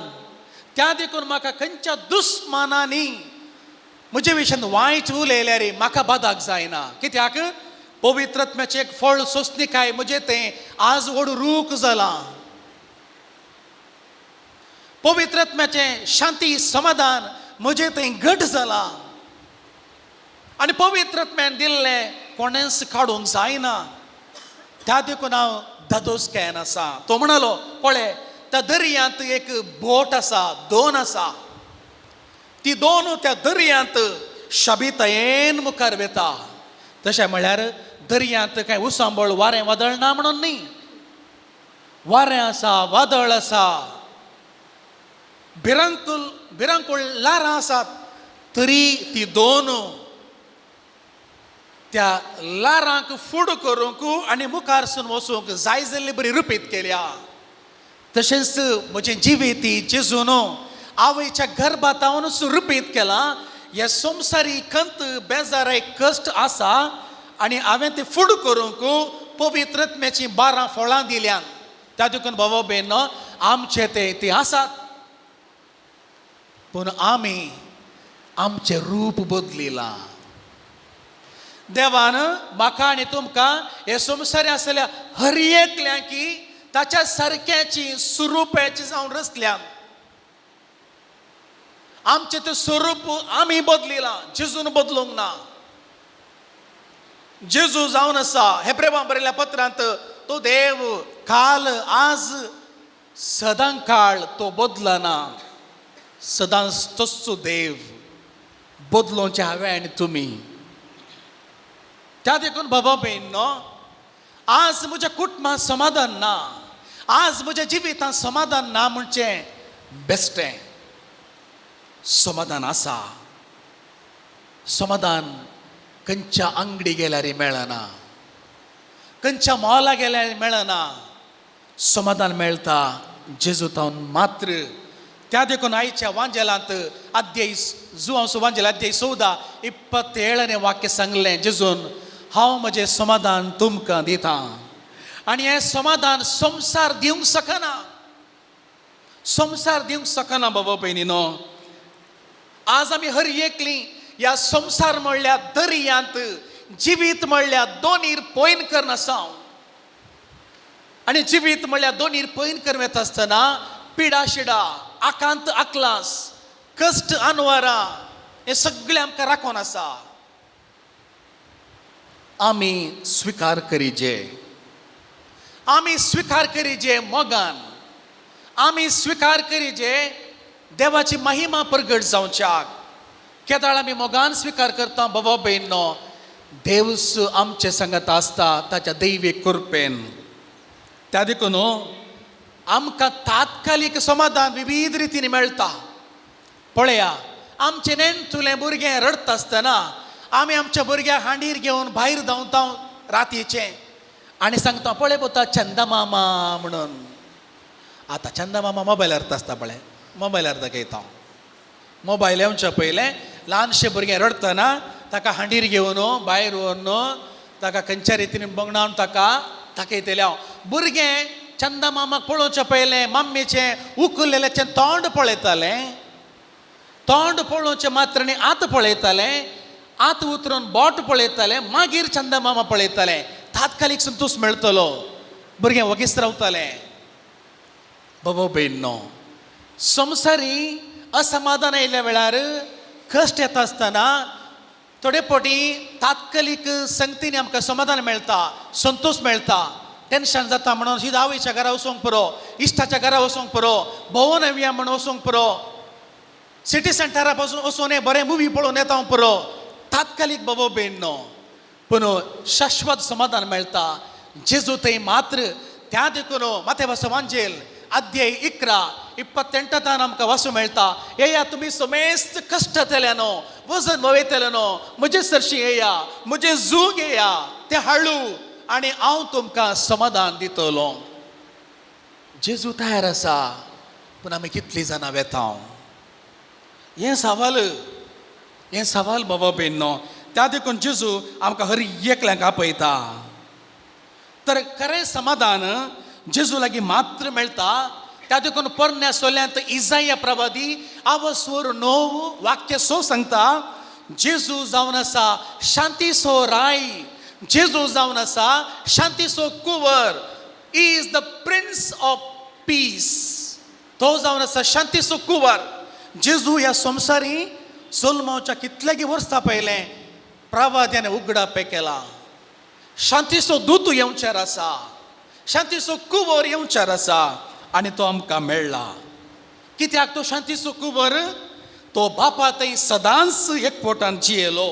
त्या देखून म्हाका खंयच्या दुस्मानांनी म्हजे विशयान वायट उलयल्यार म्हाका बादाक जायना. कित्याक पवित्र आत्म्याचें एक फळ सोंसणीकाय म्हजें तें आज व्हड रूख जालां. पवित्र आत्म्याचें शांती समाधान म्हजें थंय घट जालां आनी पवित्र आत्म्यान दिल्लें कोणेंच काडूंक जायना. त्या देखून हांव धादोसकायेन आसा. तो म्हणालो, पळय त्या दर्यांत एक बोट आसा, 2 आसा, ती 2 त्या दर्यांत शाबितायेन मुखार वेता. तशें म्हळ्यार दर्यांत कांय उसांबळ वारें वादळ ना म्हणून न्ही, वारें आसा, वादळ आसा, भिरांकूळ भिरांकूळ ल्हारां आसात, तरी ती 2 त्या ल्हारांक फुड करूंक आनी मुखारसून वचूंक जाय जाल्ली बरी रुपीत केल्या. तशेंच म्हजें जिवीत जेजून आवयच्या गर्भातावनूच रुपीत केलां. हे संवसारी खंत बेजाराय कश्ट आसा आनी हांवें तें फुड करूंक पवित्र आत्म्याचीं 12 फळां दिल्यान. त्या देखून बाबा बेन आमचे ते ती आसात, पूण आमी आमचें रूप बदलिलां. देवान म्हाका आनी तुमकां हे संवसारी आसल्या हर एकल्यांकी ताच्या सारक्याची स्वरुपाची जावन रचल्या. आमचें तें स्वरूप आमी बदलिलां, जेजून बदलूंक ना. जेजू जावन आसा हेब्रेवां बरयल्ल्या पत्रांत, तो देव काल आज सदां काळ तो बदलना, सदांच तोच देव. बदलोवचें हांवें आनी तुमी. त्या देखून बाबा भयण न्हू, आज म्हज्या कुटुंबांत समाधान ना, आज म्हज्या जिवितांत समाधान ना म्हणचें बेश्टें. समाधान आसा, समाधान खंयच्या आंगडी गेल्यार मेळना, खंयच्या मॉला गेल्यार मेळना, समाधान मेळटा जेजू तावन मात्र. त्या देखून आयच्या वांजेलांत अध्याय जुवांसो वांजेल अध्याय 14 27 वाक्य सांगलें जेजून, हांव म्हजें समाधान तुमकां दिता आनी हें समाधान संवसार दिवंक शकना, संवसार दिवंक शकना. बाबा भयणीनो, आज आमी हर एकली ह्या संवसार म्हणल्या दर्यांत जिवीत म्हणल्यार दोनीर पयन करून आसा. आनी जिवीत म्हणल्यार दोनीर पयन करून येता आसतना पिडा शिडा, आकांत आकलास, कश्ट अनवारा हे सगळें आमकां राखून आसा. आमी स्विकार करीजे, आमी स्विकार करीजे मोगान, आमी स्विकार करीजे देवाची महिमा प्रगट जावच्याक. केदाळ आमी मोगान स्विकार करता बाबा भयणो, देवस आमचे संगत आसता ताच्या दैवी कृपेन. त्या देखून आमकां तात्कालीक समाधान विविध रितीन मेळटा. पळया, आमचें नेणटुलें भुरगें रडटा आसतना आमी आमच्या भुरग्याक हांडीर घेवन भायर धांवता रातीचें आनी सांगता, पळय पोता चंदा मामा म्हणून. आतां चंदा मामा मोबायलार आसता, पळय मोबायलार दाखयता. मोबायल येवच्या पयलें ल्हानशें भुरगें रडटना ताका हांडीर घेवन भायर व्हरून ताका खंयच्या रितीन बंगणावन ताका दाखयतलें हांव. भुरगें चंदा मामाक पळोवचें पयलें मम्मीचें उखल्लेल्याचें तोंड पळयतालें. तोंड पळोवचें मात्र न्ही, आत पळयतालें, आत उतरून बोट पळयतालें, मागीर चंदा मामा पळयतालें. तात्कालीक संतोश मेळटलो, भुरगें वगीच रावतालें. बाबा भयणो, संवसारी असमाधान आयिल्ल्या वेळार, कश्ट येता आसतना थोडे फावटी तात्कालीक संगतीन आमकां समाधान मेळटा, संतोश मेळटा. टेन्शन जाता म्हणून सीधा आवयच्या घरा वचूंक पुरो, इश्टाच्या घरा वचूंक पुरो, भोंवून येवया म्हणून वचूंक पुरो, सिटी सेंटरा पासून वचून बरें मुवी पळोवन येता पुरो. तात्कालीक बाबा भयणो, पूण शाश्वत समाधान मेळटा जेजू थंय मात्र. त्या देखून माते वांजेल अध्याय 11 28 आमकां वाचूं मेळटा, येया तुमी समेस्त कश्टतल्यानो, वजन भोंवयतल्यानो, म्हजे सरशी येया, म्हजे जूग येया, ते हाडू आनी हांव तुमकां समाधान दितलो. जेजू तयार आसा, पूण आमी कितलीं जाणां वेता? हें सवाल, हें सवाल बाबा भयणो. त्या देखून जेजू आमकां हर एकल्यांक आपयता. तर खरें समाधान जेजू लागीं मात्र मेळटा. त्या देखून पोरण्या सोल्यांत इजाया प्रवादी आवस्वर 9 वाक्य 6 सांगता, जेजू जावन आसा शांतीचो राय, जेजू जावन आसा शांतीचो कुंवर. Is the prince of peace. तो जावन आसा शांतीचो कुंवर. जेजू ह्या संवसारी जल्मावच्या कितल्यागी वर्सां पयलें प्रवाद्याने उगडापे केला, शांतीचो दूत येवचेर आसा, शांतीचो कुंवर येवचेर आसा आनी तो आमकां मेळ्ळा. कित्याक तो शांतीचो कुंवर? तो बापा थंय सदांच एकवटान जियेलो,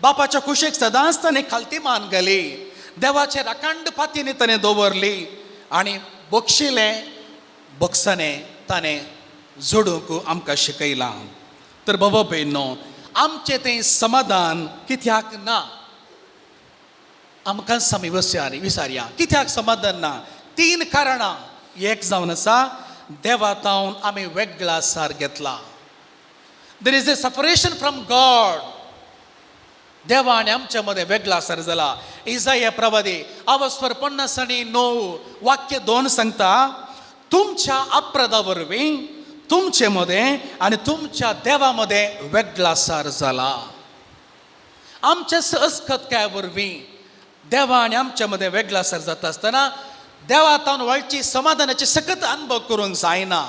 बापाच्या कुशीक सदांच ताणें खालती मान घाली, देवाचेर अखंड पातीनी ताणें दवरली आनी बक्षिलें बक्षाने ताणें जोडूंक आमकां शिकयलां. तर बाबा भयणो, आमचें तें समाधान कित्याक ना? आमकां आमी विचारया कित्याक समाधान ना? 3 कारणां. एक जावन आसा, देवा तावन आमी वेगळा सार घेतला. There is a separation from God. देवा आनी आमच्या मदें वेगळा सार जाला. इजाया प्रवादी आवस्वर 59 वाक्य 2 सांगता, तुमच्या अपराधा वरवीं तुमचे मदें आनी तुमच्या देवा मदें वेगळा सार जाला. आमच्या अस्खतकाय वरवीं देवा आनी आमच्या मदें वेगळा सार जाता आसतना देवा तावन वळची समाधानाची सकत अनुभव करूंक जायना.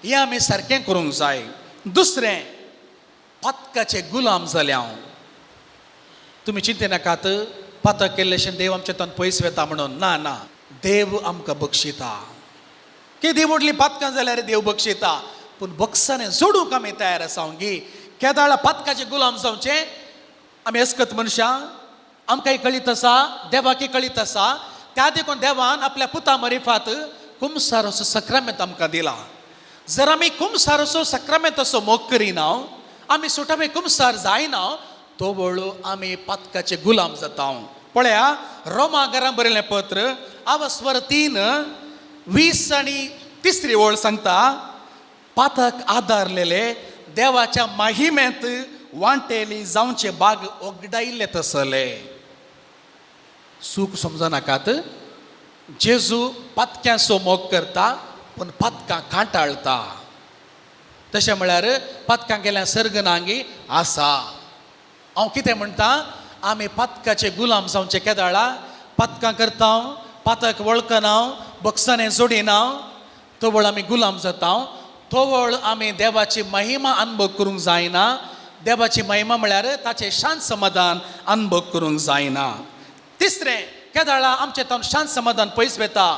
हें आमी सारकें करूंक जाय. दुसरें, पातकाचे गुलाम जाले हांव. तुमी चिंते नाकात, पातक केल्लेशें देव आमच्या तान पयस वेता म्हणून. ना ना, देव आमकां बक्षिता. केदी व्हडली पातकां जाल्यार देव बक्षिता, पूण बक्षाने जोडूंक आमी तयार आसा गी. केदाळा पातकाचे गुलाम जावचें आमी अस्कत मनशां, आमकांय कळीत आसा, देवाकय कळीत आसा. त्या देखून देवान आपल्या पुता मरिफात कुमसाराचो सक्रामेंत आमकां दिला. जर आमी कुमसाराचो सक्रामेंताचो मोग करिना, आमी सुटावे कुमसार जायना, तो वळू आमी पातकाचे गुलाम जाता. पळया रोमा घरां बरयलें पत्र आवस्वर 3 20 आनी 3 ओळ सांगता, पातक आदारलेले देवाच्या माहिमेंत वांटेली जावचे बाग ओगडायिल्ले तसले. सूख समजनाकात, जेजू पातक्यांचो मोग करता पूण पातकां कांटाळटा. तशें म्हळ्यार पातकां केल्यार सर्ग नांगी आसा. हांव कितें म्हणटा, आमी पातकाचे गुलाम जावचे केदाळा पातकां करता, पातक वळखना, बक्षाने जोडिना, तवळ आमी गुलाम जाता. तवळ आमी देवाची महिमा अनुभव करूंक जायना. देवाची महिमा म्हळ्यार ताचें शांत समाधान अनुभव करूंक जायना. तिसरें, केदाळा आमचें तावन शांत समाधान पयस वेता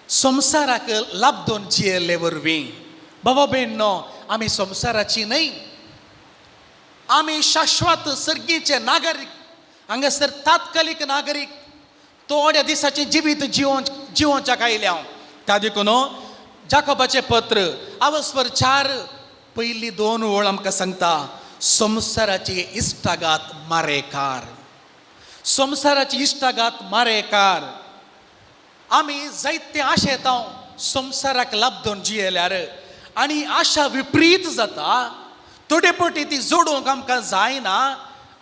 संवसाराक लाबदोन जियेल्ले वरवीं. बाबा भयणो, आमी संवसाराची न्हय, आमी शाश्वत सर्गीचे नागरीक. हांगासर तात्कालीक नागरीक, थोड्या दिसाचें जिवीत जिवोन जिवोवच्याक आयल्या हांव. त्या देखून जाकोबाचें पत्र आवस्वर 4 पयली 2 ओळ आमकां सांगता, संवसाराची इश्टागात मारेकार, संवसाराची इश्टागात मारेकार. आमी जायते आशेता संवसाराक लाबदोन जियेल्यार आनी आशा विपरीत जाता. थोडे पटी ती जोडूंक आमकां जायना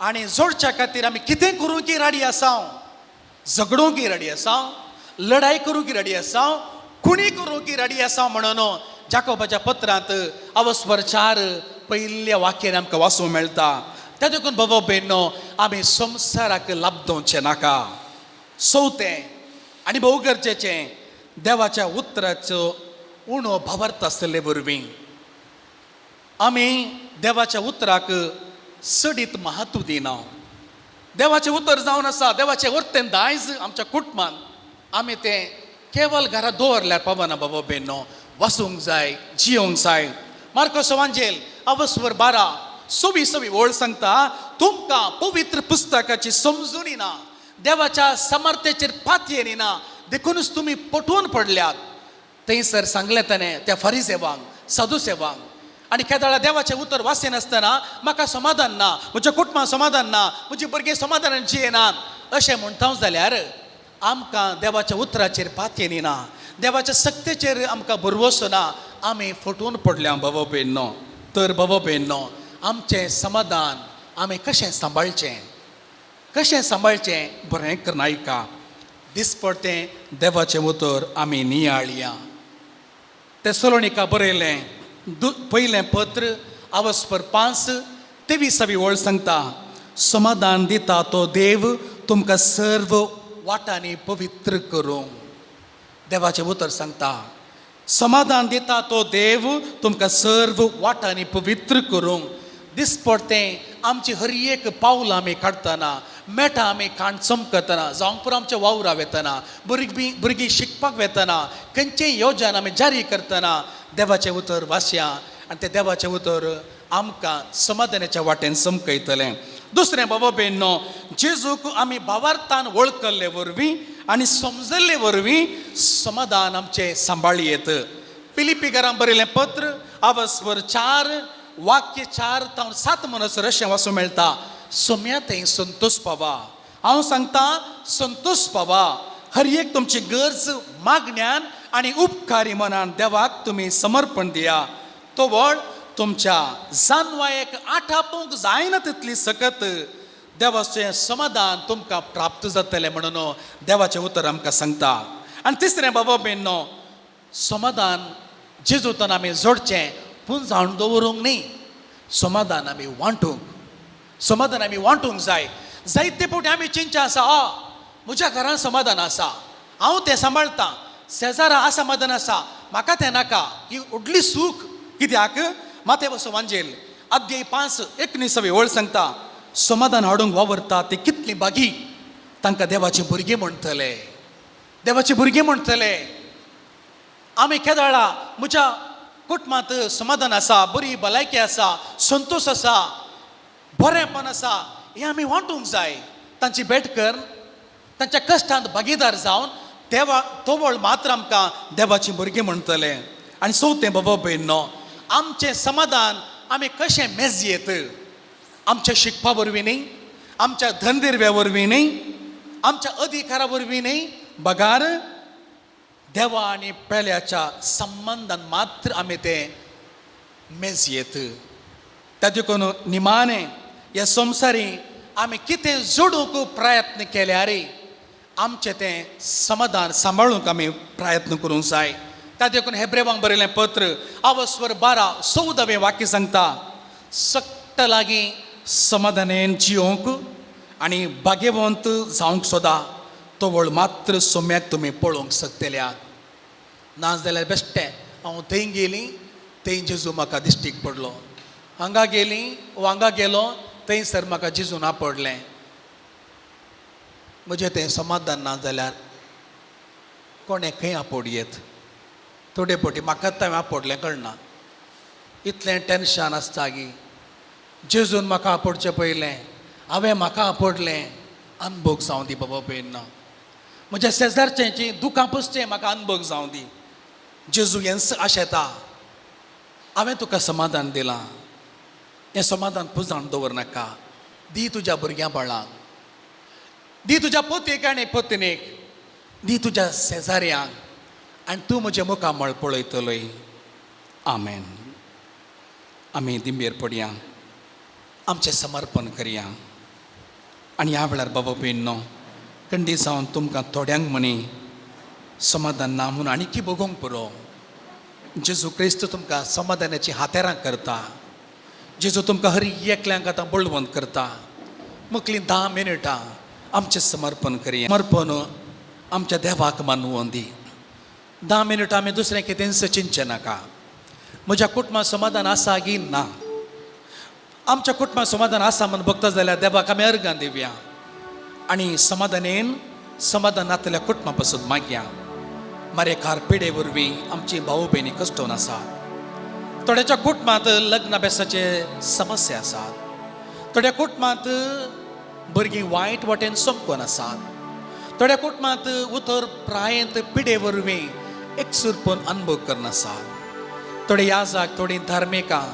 आनी जोडच्या खातीर आमी कितें करूंक राडी आसा, झगडूंक रेडी आसा, लढाई करूंक रेडी आसा, खुणी करूंक रेडी आसा. म्हणून जाकोबाच्या पत्रांत अवस्वर 4 पयल्या वाक्यान आमकां वाचूंक मेळटा. त्या देखून बाबा भयणो, आमी संवसाराक लाबदोवचें नाका. चवथें आनी भोव गरजेचें, देवाच्या उतराचो उणो भावार्थ आसले वरवीं आमी देवाच्या उतराक चडीत म्हत्व दिना. देवाचें उतर जावन आसा देवाचें वर्तेन दायज आमच्या कुटुंबान आमी तें केवल घरा दवरल्यार पावना. बाबा भयणो, वसूंक जाय, जियोंक जाय. मार्कोस वांजेल अवस्वर 12 26 ओळ सांगता, तुमकां पवित्र पुस्तकाची समजुनी ना, देवाच्या समर्थेचेर पातयेनी ना, देखूनच तुमी पटोवन पडल्यात. थंयसर सांगलें ताणें त्या फरिसेवांक, साधुसेवांक. आनी केदाळा देवाचें उतर वाचिनासतना म्हाका समाधान ना, म्हज्या कुटुंबाक समाधान ना, म्हजी भुरगीं समाधानान जियेनात अशें म्हणटा जाल्यार आमकां देवाच्या उतराचेर पातयेनी ना, देवाच्या सक्तेचेर आमकां भरवसो ना, आमी फटोवन पडल्या बाबा भयणो. तर बाबा भयणो, आमचें समाधान आमी कशें सांबाळचें, कशें सांबाळचें? बरें करून आयका. दिसपडतें देवाचें उतर आमी नियाळया. ते सोलोनिका बरयलें पयलें पत्र आवस्पर 5 23 ओळ सांगता, समाधान दिता तो देव तुमकां सर्व वाटांनी पवित्र करूं. देवाचें उतर सांगता, समाधान दिता तो देव तुमकां सर्व वाटांनी पवित्र करूं. दिसपडतें आमची हर एक पावलां आमी काडटना, मेटां आमी काण चमकतना, जावंक पुरो आमच्या वावरा वेतना, भुरगीं शिकपाक वेतना, खंयचेय योजन आमी जारी करतना देवाचें उतर वाचया आनी तें देवाचें उतर आमकां समाधानाच्या वाटेन चमकयतलें. दुसरें बाबा भयणो, जेजूक आमी भावार्थान वळखल्ले वरवीं आनी समजल्ले वरवीं समाधान आमचें सांबाळयेत. पिलिपीकारांक बरयलें पत्र आवस्वर 4 वाक्य 4 तावन 7 म्हणसर अशें वाचूंक मेळटा, सोम्या थंय संतोष पावा. हांव सांगता संतोष पावा. हर एक तुमची गरज मागण्यान आनी उपकारी मनान देवाक तुमी समर्पण दिया. तो व्हड तुमच्या जानवायेक आठापूंक जायना तितली सकत देवाचें समाधान तुमकां प्राप्त जातलें म्हणून देवाचें उतर आमकां सांगता. आनी तिसरें बाबा भयणो, समाधान जेजूतान आमी जोडचें पूण जावन दवरूंक न्ही, समाधान आमी वांटूंक, समाधान आमी वांटूंक जाय. जायते फावटी आमी चिंतचें आसा, म्हज्या घरान समाधान आसा, हांव तें सांबाळटां, शेजारा असमाधान आसा, म्हाका तें नाका. ही व्हडली सूख कित्याक? माते वसो वांजेल अध्याय 5 19 ओळ सांगता, समाधान हाडूंक वावरता ती कितली बागी, तांकां देवाची भुरगीं म्हणटले, देवाची भुरगीं म्हणटले. आमी केदाळा म्हज्या कुटुंबांत समाधान आसा, बरी भलायकी आसा, संतोश आसा, बरेंपण आसा, हें आमी वांटूंक जाय. तांची भेट कर, तांच्या कश्टांत भागीदार जावन देवा तोवळ मात्र आमकां देवाची भुरगीं म्हणटले. आनी चवथें बाबा भयणो, आमचें समाधान आमी कशें मेजयेत? आमच्या शिकपा वरवीं न्ही, आमच्या धनदिरव्या वरवीं न्ही, आमच्या अधिकारा वरवीं न्ही, बगार देवा आनी पेल्याच्या संबंदान मात्र आमी तें मेजयेत. त्या देखून निमाणें ह्या संवसारी आमी कितें जोडूंक प्रयत्न केल्यार आमचें तें समाधान सांबाळूंक आमी प्रयत्न करूंक जाय. त्या देखून हेब्रेवांक बरयलें पत्र आवस्वर 12 14 वाक्य सांगता, सक्त लागीं समाधानेन जियोंक आनी भाग्यवंत जावंक सोदा तवळ मात्र सोम्याक तुमी पळोवंक शकतल्यात. नाजाल्यार बेश्टें हांव थंय गेली थंय जेजू म्हाका दिश्टीक पडलो, हांगा गेली हांगा गेलो थंयसर म्हाका जेजू ना पडलें, म्हजें तें समाधान ना जाल्यार कोणें खंय आपोडयेत. थोडे फावटी म्हाकाच हांवें आपोडलें कळना, इतलें टेन्शन आसता की जेजून म्हाका आपोडचें पयलें हांवें म्हाका आपोडलें. अनभोग जावं दी बाबा भयण ना, म्हज्या शेजारच्यांची दुकां पुसचें म्हाका अनभोग जावं दी. जेजू हेंच आशेता हांवें तुका समाधान दिलां, हें समाधान पुजावन दवर नाका, दी तुज्या भुरग्यां बाळांक, दी तुज्या पोतेक आनी पत्नीक, दी तुज्या शेजाऱ्यांक, आनी तूं म्हजें मुखामळ पळयतलोय. आमेन. आमी दिंबेर पडया, आमचें समर्पण करया. आनी ह्या वेळार बाबा भयणो कंडी जावन तुमकां थोड्यांक म्हणी समाधान ना म्हूण आनीकी भोगोवंक पुरो. जेजू क्रिस्त तुमकां समाधानाची हातेरां करता. जेजू तुमकां हर एकल्यांक आतां बळवंत करता. मुखलीं 10 मिनटां आमचें समर्पण करया. समर्पण आमच्या देवाक मानवोन दी. 10 मिनटां आमी दुसरें कितेंच चिंतचें नाका. म्हज्या कुटुंबात समाधान आसा की ना, आमच्या कुटुंबात समाधान आसा म्हूण बघता जाल्यार देवाक आमी अर्गां दिवया आनी समाधानेन समाधान नातल्या कुटुंबा पासून मागया. मारेकार पिडे वरवीं आमची भाऊ भयणी कश्टोवन आसात. थोड्याच्या कुटुंबांत लग्न अभ्यासाचे समस्या आसात. थोड्या कुटुंबांत भुरगीं वायट वाटेन चमकोन आसात. थोड्या कुटुंबांत उतर प्रायेंत पिडे वरवीं एकसूरपण अनुभव करून आसात. थोडे याजाक थोडीं धार्मिकां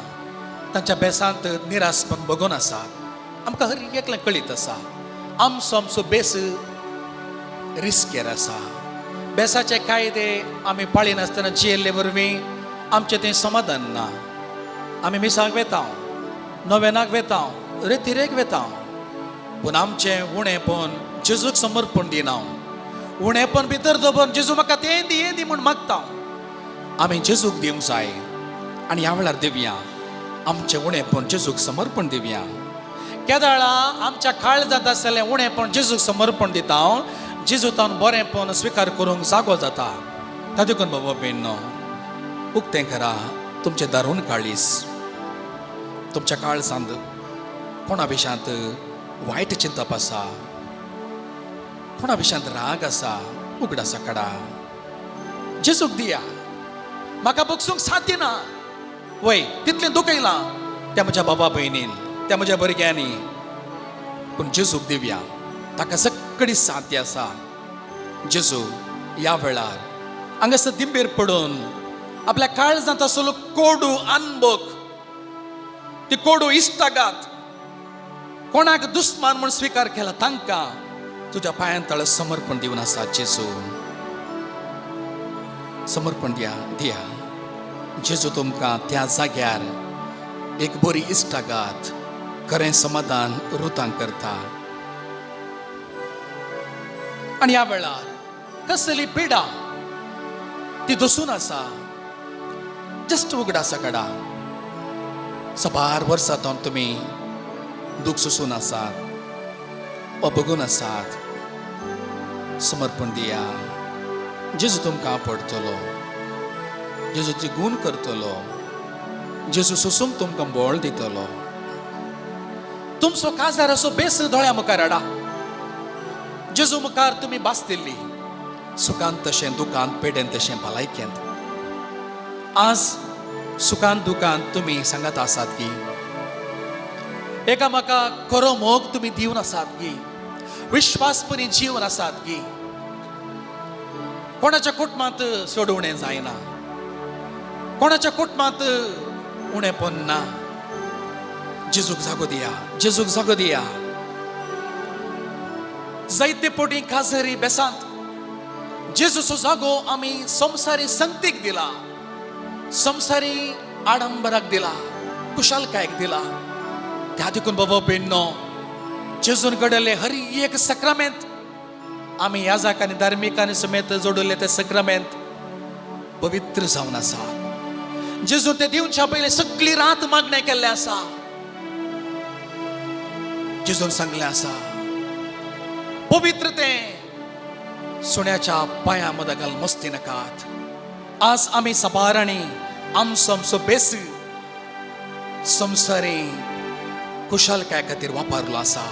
तांच्या बेसांत निरासपण बगोवन आसात. आमकां हर एकलें कळीत आसा आमचो आमचो बेस रिस्केर आसा. बेसाचे कायदे आमी पाळिनासतना जियेल्ले वरवीं आमचें तें समाधान ना. आमी मिसाक वेता, नोवेनाक वेता, रेतिरेक वेता, पूण आमचें उणेपण जेजूक समर्पण दिना. उणेपण भितर दवर जेजू म्हाका तें दी हें दी म्हूण मागता. आमी जेजूक दिवंक जाय आनी ह्या वेळार दिवया आमचें उणेपण जेजूक समर्पण दिवया. केदाळा आमच्या काळजांत आसलें उणेपण जेजूक समर्पण दिता, जेजू तावन बरेंपण स्विकार करूंक जागो जाता. तातूंत देखून बाबा भयणो उक्तें करा तुमचें दारून काळीस. तुमच्या काळजांत कोणा विशयांत वायट चिंतप आसा, कोणा विशयांत राग आसा, उगडासा काडा, जेजूक दिया. म्हाका बगसूंक साध्य ना वय तितलें दुखयलां त्या म्हज्या बाबा भयणीन, त्या म्हज्या भुरग्यांनी, पूण जेजूक दिवया, ताका सगळी साध्य आसा. जेजू ह्या वेळार हांगासर दिंबेर पडून आपल्या काळजांत आसलो कोडू अनबोक, ती कोडू इश्टागात कोणाक दुस्मान म्हूण स्विकार केला तांकां तुज्या पांयां तळ समर्पण दिवन आसा. जेजू समर्पण दिया दिया. जेजू तुमकां त्या जाग्यार एक बरी इश्टागात खरें समाधान रुतांक करता. आनी ह्या वेळार कसली पिडा ती दसून आसा, जस्ट उगडासा काडा. सबार वर्सां तावन तुमी दूख सोसून आसात वा बगून आसात. समर्पण दिया. जेजू तुमकां पडटलो, जेजू ती गूण करतलो, जेजू सोसूंक तुमकां बळ दितलो. तुमचो काजार असो बेस दोळ्या मुखार हाडा. जेजू मुखार तुमी बासतिल्ली सुखान तशें दुखान, पेडेन तशें भलायकेंत. आज सुखान दुखान तुमी सांगत आसात की एकामेका खरो मोग तुमी दिवन आसात की विश्वासपणी जीवन आसात की कोणाच्या कुटुंबांत सोडवणें जायना, कोणाच्या कुटुंबांत उणेपण ना. जेजूक जागो दिया, जेजूक जागो दिया. जायते पटी काजरी बेसांत जेजूचो जागो आमी संवसारी संगतीक दिला, संवसारी आडंबराक दिला, कुशालकायेक दिला. त्या देखून बाबा भयणो जेजून घडयल्ले हर एक सक्रामेंत आमी याजाक आनी धार्मिकांनी समेत जोडले ते सक्रामेंत पवित्र जावन आसा. जेजून ते दिवच्या पयले सगळी रात मागणें केल्लें आसा. जेजून सांगलें आसा, पवित्र तें सुण्याच्या पांया मदा घाल मस्ती नाकात. आज आमी सबारांनी आमचो आमचो बेस संवसारी कुशालकाय खातीर वापरलो आसा.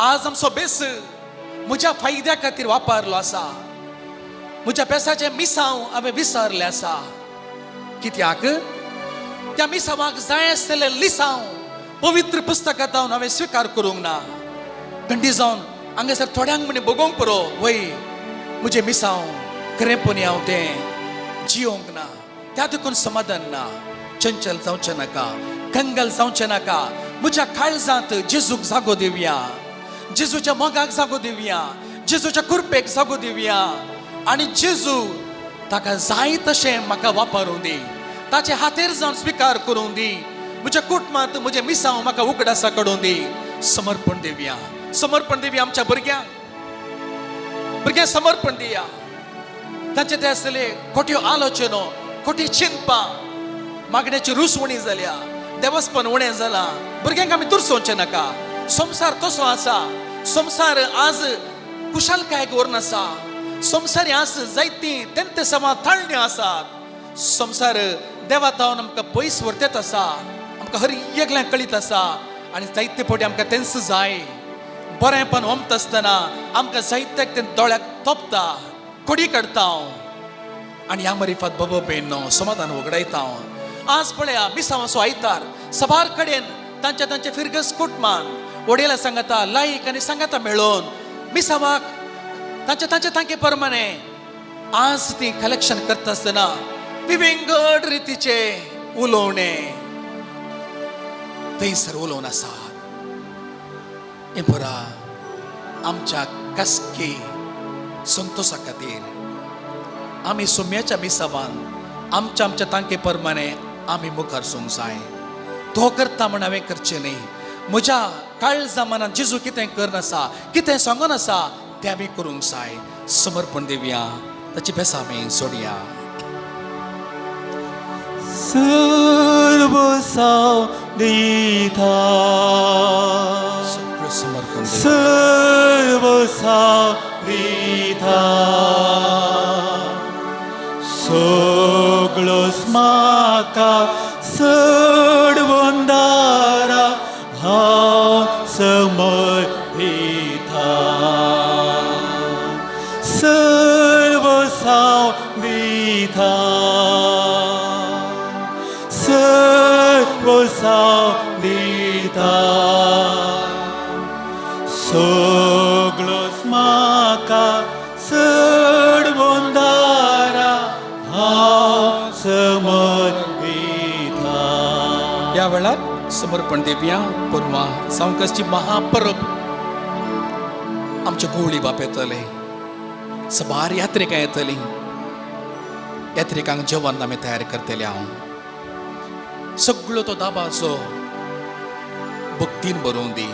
आज आमचो बेस म्हज्या फायद्या खातीर वापरलो आसा. म्हज्या बेसाचें मिसांव हांवें विसरलें आसा. कित्याक त्या मिसांवाक जाय आसलेलें लिसांव पवित्र पुस्तकांत हांवें स्विकार करूंक ना. थंडी जावन हांगासर थोड्यांक म्हणे भोगोवंक पुरो वय म्हजें मिसांव खरेंपणी हांव तें जियोंक ना, त्या देखून समाधान ना. चंचल जावचें नाका, कंगल जावचें नाका. म्हज्या काळजांत जेजूक जागो दिवया, जेजूच्या मोगाक जागो दिवया, जेजूच्या कृपेक जागो दिवया आनी जेजू ताका जाय तशें म्हाका वापरूं दी, ताचे हातेर जावन स्विकार करूं दी. म्हज्या कुटुंबांत म्हजें मिसांव म्हाका उगडासा कडूं दी. समर्पण दिवया, समर्पण दिवया आमच्या भुरग्यांक. भुरग्यांक समर्पण दिया. तांचे ते आसले खोट्यो आलोचनो, खोटी चिंतपां, मागण्याची रूस उणी जाल्या, देवस्पन उणें जालां. भुरग्यांक आमी दुरसोवचें नाका. संवसार तसो आसा. संवसार आज कुशालकायेक व्हरून आसा. संवसारी आज जायतीं तेंते समा ताळण्यो आसात. संवसार देवा तावन आमकां पयस व्हरतेत आसा. आमकां हर एकल्यांक कळीत आसा आनी जायते फावटी आमकां तेंच जाय. बरेंपण ओमता आसतना आमकां जायत्याक तें दोळ्याक तोपता, खोडी काडटा हांव आनी ह्या मरिफात बाबा भयणो समाधान वगडायता हांव. आज पळया मिसांवाचो आयतार सबार कडेन तांच्या तांच्या फिरगस कुटमान वडिला सांगता लायक आनी सांगता मेळोवन मिसावाक तांच्या तांच्या तांके प्रमाणे आज ती कलेक्शन करता आसतना विविंगड रितीचे उलोवणे थंयसर उलोवन आसात. हें पुरा आमच्या कसकी संतोशा खातीर आमी सुम्याच्या मिसावान आमच्या आमच्या तांके प्रमाणे आमी मुखार सूंक जाय. तो करता म्हण हांवें करचें न्ही. म्हज्या काळजा मनान जेजू कितें करनासा, कितें सांगून आसा तें आमी करूंक जाय. समर्पण दिवया, ताची बेसां आमी सोडया. सर्वसांव दिता, सगळें समर्पण दिवया. सर्वसांव दिता, सगळोच म्हाका चडवंदारा हांव समर्पिता. सर्वसांव दिता, सर्वसांव दिता, सगळोच म्हाका चडवंदारा हांव समर्पिता. ह्या वेळार समर्पण दिवया. पुर्वा सावकाशची महापरब आमचे गोवळी बाप येतले, सबार यात्रिकां येतली. यात्रिकांक जेवण आमी तयार करतले. हांव सगळो तो दाबाचो भक्तीन बरोवन दी.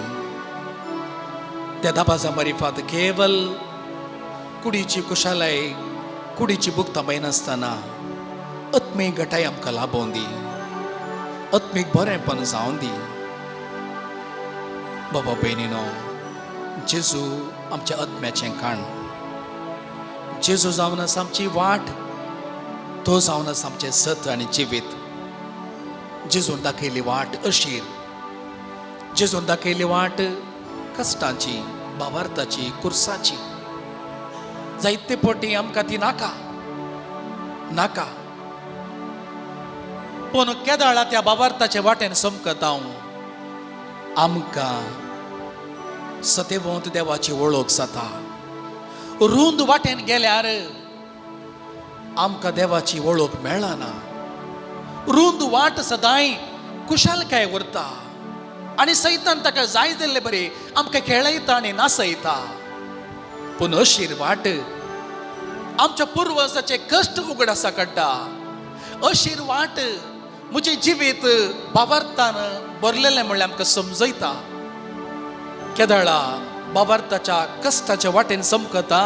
त्या दाबाचा मरिफात केवल कुडीची कुशालाय, कुडीची भुगतां नासतना आत्मीक घटाय आमकां लाबोवन दी, आत्मीक बरेंपण जावन दी. बाबा भयणीनो, जेजू आमच्या आत्म्याचें काण. जेजू जावन आसा आमची वाट, तो जावन आसा आमचें सत आनी जिवीत. जेजून दाखयली वाट अशीर, जेजून दाखयली वाट कश्टांची, भावार्थाची, कुर्साची. जायते पटी आमकां ती नाका नाका, पूण केदाळा त्या बाबार्थाचे वाटेन समकत हांव आमकां सतेवंत देवाची वळख जाता. रूंद वाटेन गेल्यार आमकां देवाची वळख मेळना. रूंद वाट सदांय कुशालकाय उरता आनी सैतान ताका जाय जाल्ले बरे आमकां खेळयता आनी नासयता. पूण अशीर वाट आमच्या पुर्वजाचे कश्ट उगडासा काडटा. अशीर वाट म्हजें जिवीत बाबार्थान भरलेलें म्हणल्यार आमकां समजयता. केदळा बाबार्थाच्या कश्टाच्या वाटेन समकता,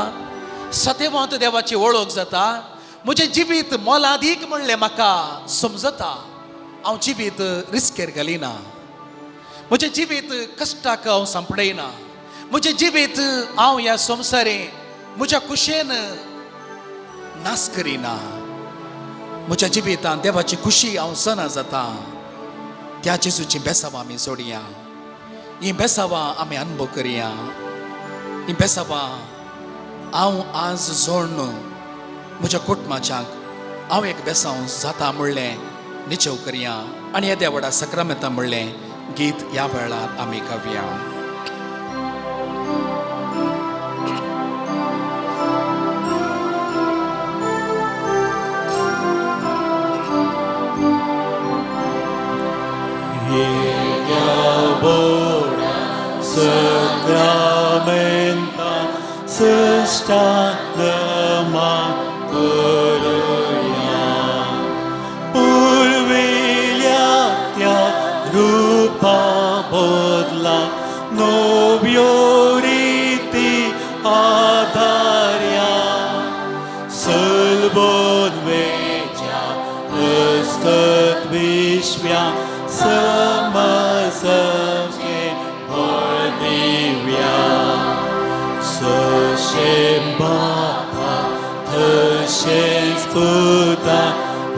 सतेवंत देवाची वळख जाता. म्हजें जिवीत मोलादीक म्हणलें म्हाका समजता. हांव जिवीत रिस्केर घालिना, म्हजें जिवीत कश्टाक हांव सांपडयना. म्हजें जिवीत हांव ह्या संवसारे म्हज्या कुशेन नास करिना. म्हज्या जिवितांत देवाची खुशी हांव सना जाता. त्या जेजूची बेसावां आमी सोडया, ही बेसावां आमी अनुभव करया. ही बेसावां हांव आज जोडून म्हज्या कुटुंबाच्याक हांव एक बेसांव जाता म्हणलें निचेव करया आनी येद्या व्हडा सक्रामेता म्हणलें गीत ह्या वेळार आमी गावया. Sacramenta sustana करुया पुर्विल्या त्या रूपा बदला नव्यो रिती आधार्या सलबोन वेच्या अस्कत विश्व्या समजचे दिव्या सशें बापा तशेंच पुता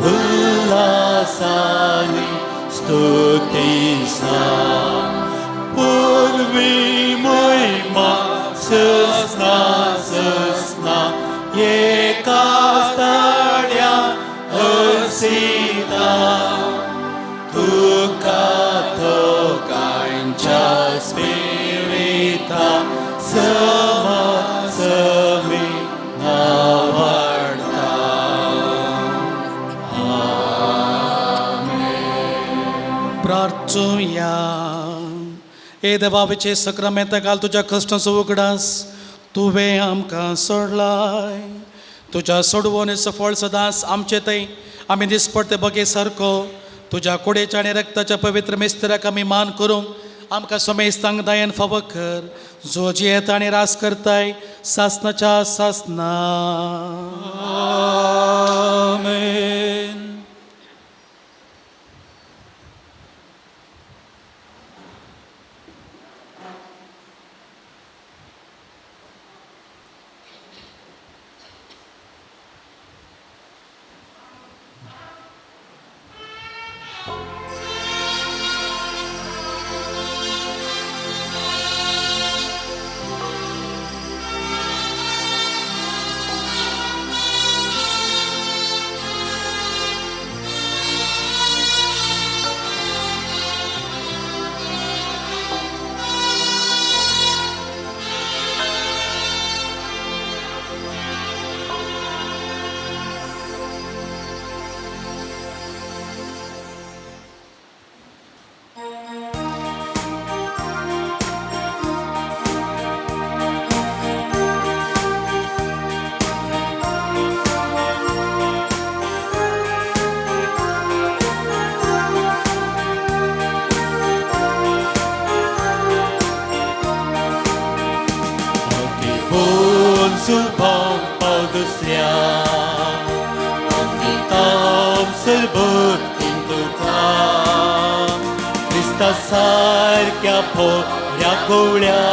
उल्हासानी स्तुतीसा पूर्वी महिमा ससना ससना एका ताड्या हसिता तुका दोगांच्या स्पिरिता समसमी नावाडता. प्रार्थुया. हे देवाचे सक्रामेंता काल तुज्या कश्टांचो उगडास तुवें आमकां सोडलाय. तुज्या सोडवणेचो फळ सदांच आमचे थंय आमी दिसपडते बगे सारको तुज्या कुडेच्या आनी रक्ताच्या पवित्र मिस्त्र्याक आमी मान करूंक आमकां समेस्तांक दयेन फावो कर, जो जियेता आनी रास करताय सासनाच्या सासना. आमेन. दुसऱ्या सरबतीन तुका क्रिस्ता सारक्या फोऱ्या गोवळ्या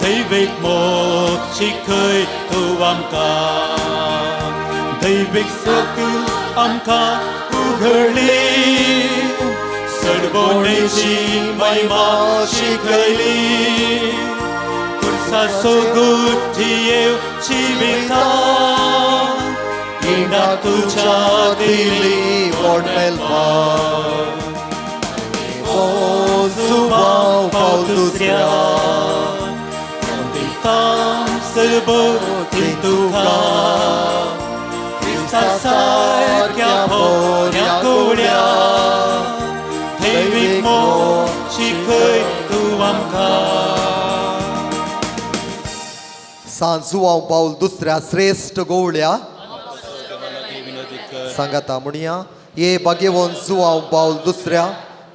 दैवीक मोग शिकय तूं आमकां दैवीक सत आमकां उगडली सडबोणेची महिमा शिकयली तुळसा सोगूत जियेव जिविता किंडा तुझ्या दिली वोड जुवाव पाव दुसऱ्या सरबतीन तुका क्रिस्ता सारक्या भोऱ्या गोड्या दैवीक मोग शिकय तूं आमकां. सांत जुवांव पावल दुसऱ्या श्रेश्ठ गोवळ्या सांगाता म्हणया ये भाग्यवंत जुवांव पावल दुसऱ्या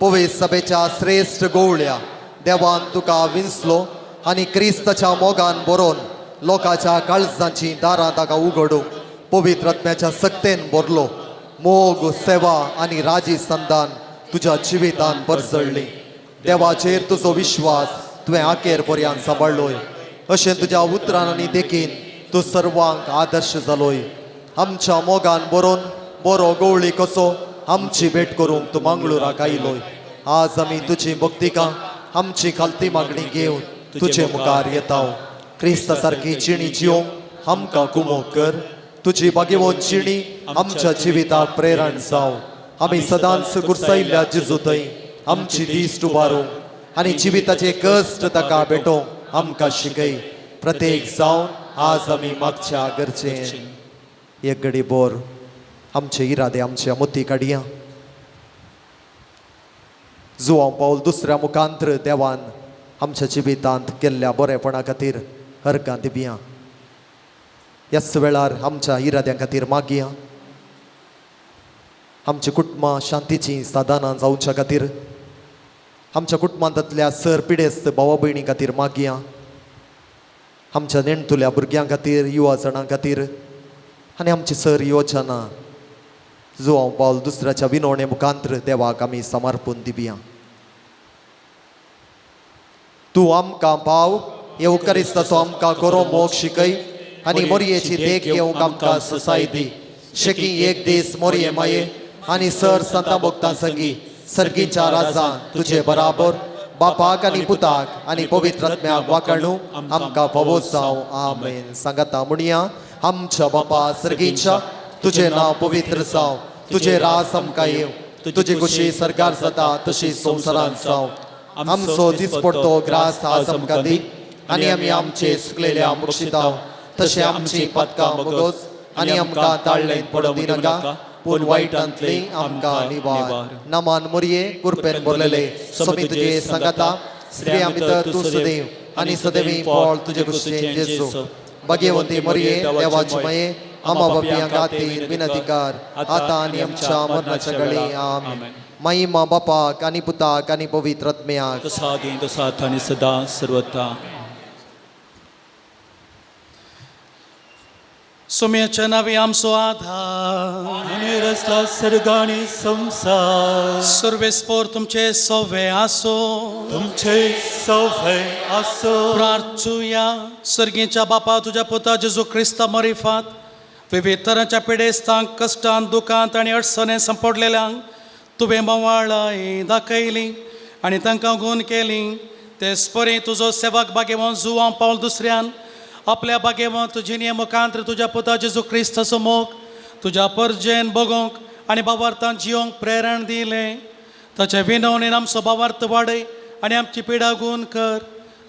पवे सभेच्या श्रेश्ठ गोवळ्या देवान तुका विंचलो आनी क्रिस्ताच्या मोगान बरोवन लोकांच्या काळजांची दारां ताका उगडूंक पवित्र आत्म्याच्या सक्तेन भरलो. मोग सेवा आनी राजी संदान तुज्या जिवितान भरसळ्ळी. देवाचेर तुजो विश्वास तुवें आकेर पर्यान सांबाळलोय. अशें तुज्या उतरान आनी देखीन तूं सर्वांक आदर्श जालोय. आमच्या मोगान बरोवन बरो गवळी कसो आमची भेट करूंक तूं मंगळुराक आयलोय. आज आमी तुजी भक्तिका आमची खालती मागणी घेवन तुजे मुखार येता. क्रिस्ता सारकी जिणी जिवंक आमकां कुमोक कर. तुजी भाग्यवंत जिणी आमच्या जिविताक प्रेरण जावं. आमी सदांच गुरसायल्ल्या जेजू थंय आमची दीस उबारूंक आनी जिविताचे कश्ट ताका भेटोवंक आमकां शिकय. प्रत्येक जावन आज आमी मागच्या गरजें एक घडी बोर आमचे इरादे आमच्या मोती काडया. जुवांव पावल दुसऱ्या मुखांत्र देवान आमच्या जिवितांत केल्ल्या बरेपणा खातीर हरकां दिवया. ह्याच वेळार आमच्या इराद्यां खातीर मागया. आमची कुटुंबां शांतीचीं साधनां जावच्या खातीर, आमच्या कुटुंबांतल्या सर पिडेस्त भावा भयणी खातीर मागया. आमच्या नेणटुल्या भुरग्यां खातीर, युवा जाणां खातीर आनी आमची सर योजना जुवांव पावल दुसऱ्याच्या विनवणे मुखांत्र देवाक आमी समर्पून दिवया. तूं आमकां पाव येवकरिस्ताचो आमकां करो मोग शिकय आनी मोरयेची देख घेवंक आमकां ससाय दी. शेकी एक दीस मोरये माये आनी सर संता भोगता संगी सर्गीच्या राजा तुजे बराबर बापाक आनी पुताक आनी पवित्र आत्म्याक वाकाणू आमकां फावो जावं. आमेन. सांगाता म्हणया, आमच्या बापा सर्गीच्या, तुजें नांव पवित्र जावं, तुजें राज आमकां येवं, तुजी खुशी सरकार जाता तशी संवसारांत जावं. आमचो दिसपडतो ग्रास आज आमकां दी आनी आमी आमचे सुकलेल्या बक्षिता तशें आमची पातकां बगोस आनी आमकां ताळ्ळें पडोवं दिनाका, पूण वायटांतली आमकां निवार. नमान मोरये, कुरपेन भरलेले, स्वामी तुजे सांगाता, स्त्रियां भितर तूं सदैव आनी सदैवी फळ तुजे कुशीन जेजू. भाग्यवंती मोरये, देवाचे माये, आमा बापयां खातीर विनंती कर, आतां आनी आमच्या मरणाच्या घडी. आमेन. महिमा बापाक आनी पुताक आनी पवित्र आत्म्याक, तसा आदी तसा आतां आनी सदां सर्वता. सुम्याच्या नावे आमचो आधार. आनी रचला सर्ग आनी संवसार. सर्वेस्पोर तुमचे सवे आसो. तुमचे सवे आसो. प्रार्थुया. सर्गीच्या बापा, तुज्या पुता जेजू क्रिस्ता मरिफात विविध तरांच्या पिडेस्तांक, कश्टांत, दुखांत आनी अडचणें संपडलेल्यांक तुवें मवाळाय दाखयली आनी तांकां गूण केली. तेच परी तुजो सेवक भाग्यवंत जुवांव पावल दुसऱ्यान आपल्या भाग्यवंत जिणे मुखांत्र तुज्या पुता जेजू क्रिस्ताचो मोग तुज्या परजेन बगोवंक आनी बाबार्थान जियोंक प्रेरण दिलें. ताच्या विनवणेन आमचो बाबार्थ वाडय आनी आमची पिडा गूण कर.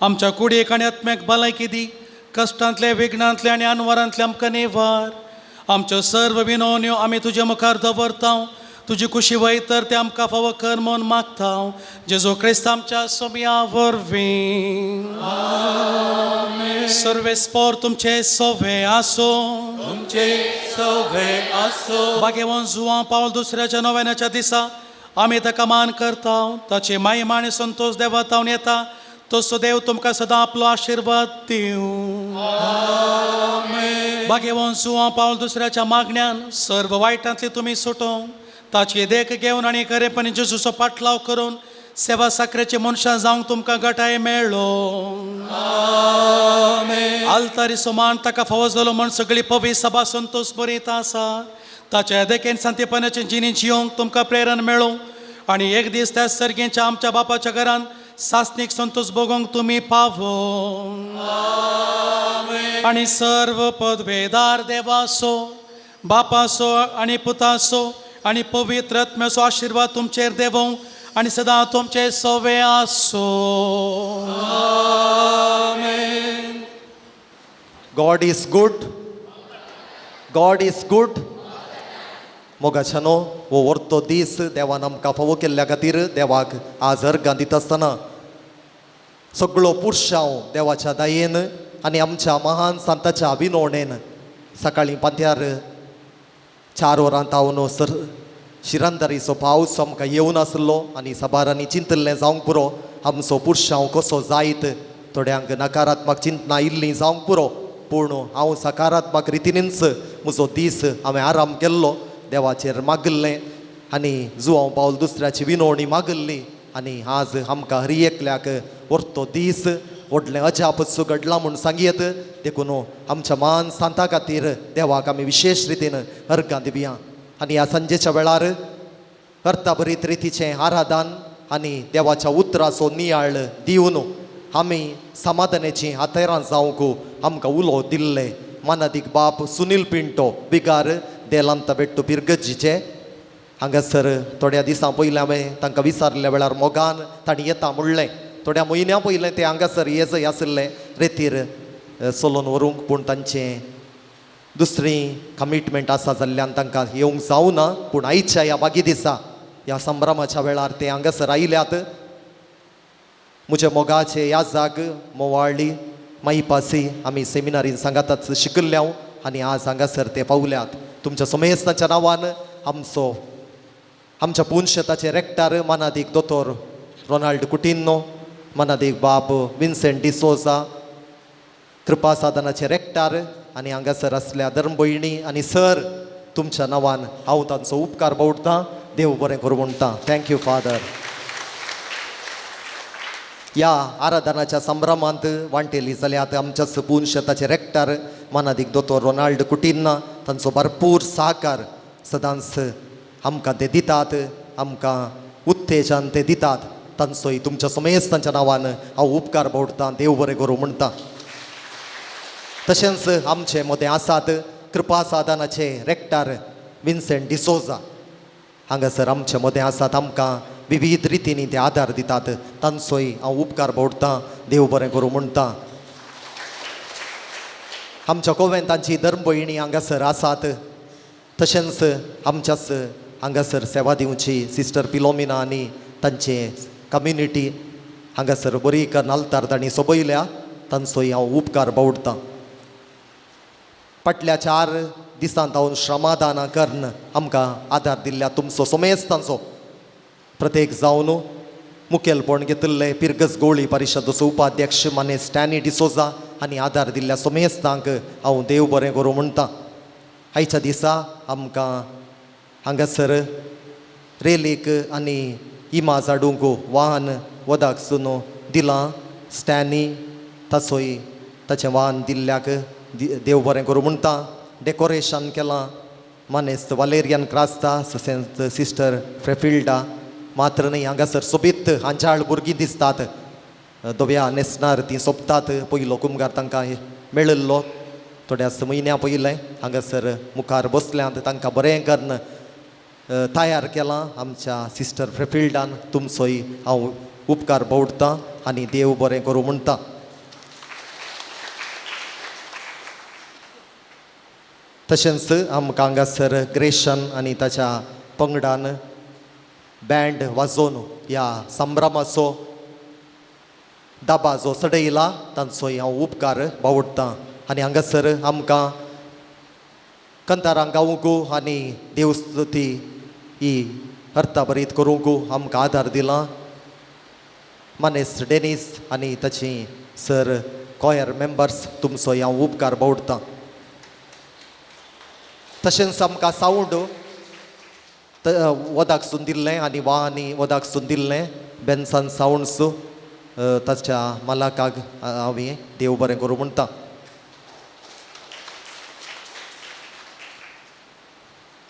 आमच्या कुडीक आनी आत्म्याक भलायकी दी. कश्टांतले, विघ्नांतले आनी अनवरांतले आमकां निवार. आमच्यो सर्व विनवण्यो आमी तुजे मुखार दवरता. तुजी कुशी वय तर ते आमकां फावो कर म्हूण मागता, जेजू क्रिस्त आमच्या सोम्या वरवीं. सर्वेस्पोर तुमचे सोवे आसो. तुमचे सवे आसो. भाग्यवंत जुवां पावल दुसऱ्याच्या नव्याच्या दिसा आमी ताका मान करता. ताची महिमा आनी संतोश देवा तावन येता. तसो देव तुमकां सदां आपलो आशिर्वाद दिवं. भाग्यवंत जुवां पावल दुसऱ्याच्या मागण्यान सर्व वायटांतली तुमी सुटोवंक, ताची देख घेवन आनी खरेपणी जेजूचो पाटलाव करून सेवा साखरेची मनशां जावंक तुमकां गटाय मेळ्ळो. आल्तारी मान ताका फावो जालो म्हण सगळी पवी सभा संतोष बरीत आसा. ताच्या देखेन सांतेपणाचे जिणी जियोंक तुमकां प्रेरण मेळूं आनी एक दीस त्या सर्गेच्या आमच्या बापाच्या घरान सासणीक संतोष भोगोवंक तुमी पावो. आनी सर्व पदवेदार देवासो, बापासो आनी पुतासो आनी पवित्र आत्म्याचो आशिर्वाद तुमचेर देवों आनी सदां तुमचे सवे आसो. God is good. God is good. मोगाच्यानो, हो वर्तो दीस देवान आमकां फावो केल्ल्या खातीर देवाक आज अर्गां दिता आसतना सगळो पुरशांव देवाच्या दयेन आनी आमच्या महान संताच्या विनवणेन सकाळीं पांत्यार 4 वरां तावन सर शिरंदरीचो पावस आमकां येवन आसलो आनी साबारांनी चिंतल्लें जावंक पुरो, आमचो पुरशांव कसो जायत. थोड्यांक नकारात्मक चिंतना इल्लीं जावंक पुरो, पूण हांव सकारात्मक रितीनच म्हजो दीस हांवें आराम केल्लो. देवाचेर मागिल्लें आनी जुवांव पावल दुसऱ्याची विनवणी मागिल्ली. आनी आज आमकां हर एकल्याक व्हरतो दीस व्हडलें अजापच घडलां म्हूण सांगयत. देखून आमच्या मान सांता खातीर देवाक आमी विशेश रितीन अर्गां दिवया. आनी ह्या सांजेच्या वेळार अर्थाभरीत रितीचें आराधन आनी देवाच्या उतराचो नियाळ दिवन आमी समाधानाचीं हातेरां जावंक आमकां उलो दिल्ले मानादीक बाप सुनील पिंटो बिगार देलांत बेट्टू पिरगज्जीचे हांगासर थोड्या दिसां पयलीं हांवें तांकां विचारल्या वेळार मोगान तांणी येता म्हणलें. थोड्या म्हयन्या पयलें ते हांगासर ये जंय आशिल्ले रेतीर चलोवन व्हरूंक, पूण तांचें दुसरी कमिटमेंट आसा जाल्ल्यान तांकां येवंक जावना. पूण आयच्या ह्या बागी दिसा ह्या संभ्रमाच्या वेळार ते हांगासर आयल्यात. म्हज्या मोगाचे ह्या जाग मोवाळ्ळी माईपासी आमी सेमिनारीन सांगाताच शिकिल्ले हांव आनी आज हांगासर ते पावल्यात. तुमच्या समेस्ताच्या नांवान आमचो आमच्या पुनशेताचे रेक्टर मानादीक दोतोर रोनाल्ड कुटिन्नो, मानादीक बाब विन्सेंट डिसोजा, कृपा साधनाचे रेक्टर आनी हांगासर आसल्या धर्मभयणी आनी सर, तुमच्या नांवान हांव तांचो उपकार बावडटां. देव बरें करूं म्हणटा. Thank you father. ह्या आराधनाच्या संभ्रमांत वांटेली जाल्यार आमच्या पुनशेताचे रेक्टर मानादीक दोतोर रोनाल्ड कुटिन्ना तांचो भरपूर सहकार सदांच आमकां ते दितात, आमकां उत्तेजन ते दितात. तांचोय तुमच्या समेस्तांच्या नांवान हांव उपकार बावडटां. देव बरें करूं म्हणटा. तशेंच आमचे मदें आसात कृपा साधनाचे रेक्टर विन्सेंट डिसोजा हांगासर आमचे मदें आसात. आमकां विविध रितींनी ते आदार दितात. तांचोय हांव उपकार बावडटां. देव बरें करूं म्हणटा. आमच्या कोवेंतांची धर्मभयणी हांगासर आसात. तशेंच आमच्याच हांगासर सेवा दिवची सिस्टर पिलोमिना आनी तांचे कम्युनिटी हांगासर बरी नालतार तांणी सोबयल्या. तांचोय हांव उपकार बावडटां. फाटल्या 4 दिसांत हांव श्रमदानां करून आमकां आदार दिल्ल्या तुमचो समेस्तांचो प्रत्येक जावन मुखेलपण घेतिल्ले पिरगज गोळी परिशदाचो उपाध्यक्ष माने स्टॅनी डिसोजा आनी आदार दिल्ल्या समेस्तांक हांव देव बरें करूं म्हणटा. आयच्या दिसा आमकां हांगासर रेलीक आनी इमाज हाडूंक वाहन वदाक सुनो दिलां स्टॅनी ताचोय ताचें वाहन दिल्ल्याक देव बरें करूं म्हणटा. डेकोरेशन केलां मानेस्त वालेरियन क्रास्ता तशेंच सिस्टर फ्रेफिल्डा. मात्र न्हय हांगासर सोबीत हांजाळ भुरगीं दिसतात. धव्या न्हेसणार तीं सोंपतात. पयलो कुमगार तांकां मेळिल्लो थोड्याच म्हयन्या पयलें हांगासर मुखार बसल्यांत. तांकां बरें करून तयार केलां आमच्या सिस्टर फ्रेफिल्डान. तुमचोय हांव उपकार बावडटां आनी देव बरें करूं म्हणटा. तशेंच आमकां हांगासर ग्रेशन आनी ताच्या पंगडान बँड वाजोवन ह्या संभ्रमाचो दाबा जो चडयला तांचोय हांव उपकार बावडटां. आनी हांगासर आमकां कंतारां गावंक आनी देवस्तुती ही अर्थाभरीत करूंक आमकां आदार दिला मानेस्त डेनीस आनी ताची सर कॉयर मेंबर्स, तुमचोय हांव उपकार बावडटां. तशेंच आमकां सावंड वदाक सून दिल्लें आनी वाहनी वदाक सून दिल्लें बेन्सन सावंड्स ताच्या मालाकाक हांवें देव बरें करूं म्हणटा.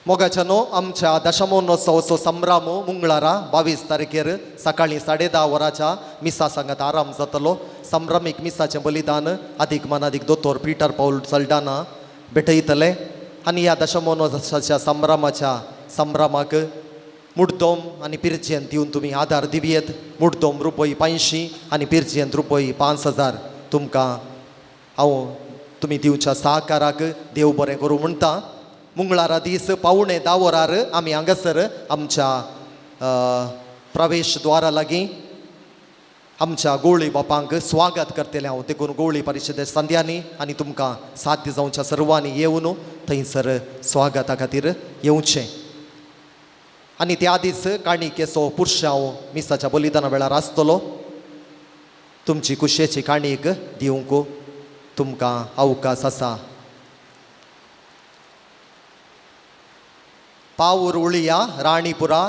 मोगाच्या न्हू आमच्या दशमोत्सवाचो संभ्रम मंगळारा 22 तारखेर सकाळीं 10:30 वरांच्या मिसा सांगात आराम जातलो. संभ्रमीक मिसाचें बलिदान आदीक मानादीक दोतोर पिटर पावल सल्डाना भेटयतले आनी ह्या दशमोत्सवाच्या संभ्रमाच्या संभ्रमाक मुड्डोम आनी पिरजेंत दिवन तुमी आदार दिवयेत. मुड्डोम रुपय 500 आनी पिरजेंत रुपय 5000 तुमकां हांव तुमी दिवच्या सहकाराक देव बरें करूं म्हणटा. मंगळारा दीस 9:45 वरार आमी हांगासर आमच्या प्रवेश द्वारा लागीं आमच्या गोवळी बापांक स्वागत करतलें हांव. देखून गोवळी परिशदे संद्यांनी आनी तुमकां साध्य जावच्या सर्वांनी येवन थंयसर स्वागता खातीर येवचें. आनी त्या दीस काणिकेचो पुरशांव मिसाच्या बलिदाना वेळार आसतलो. तुमची कुशेची काणीक दिवंक तुमकां अवकाश आसा. पावूर उळिया राणीपुरा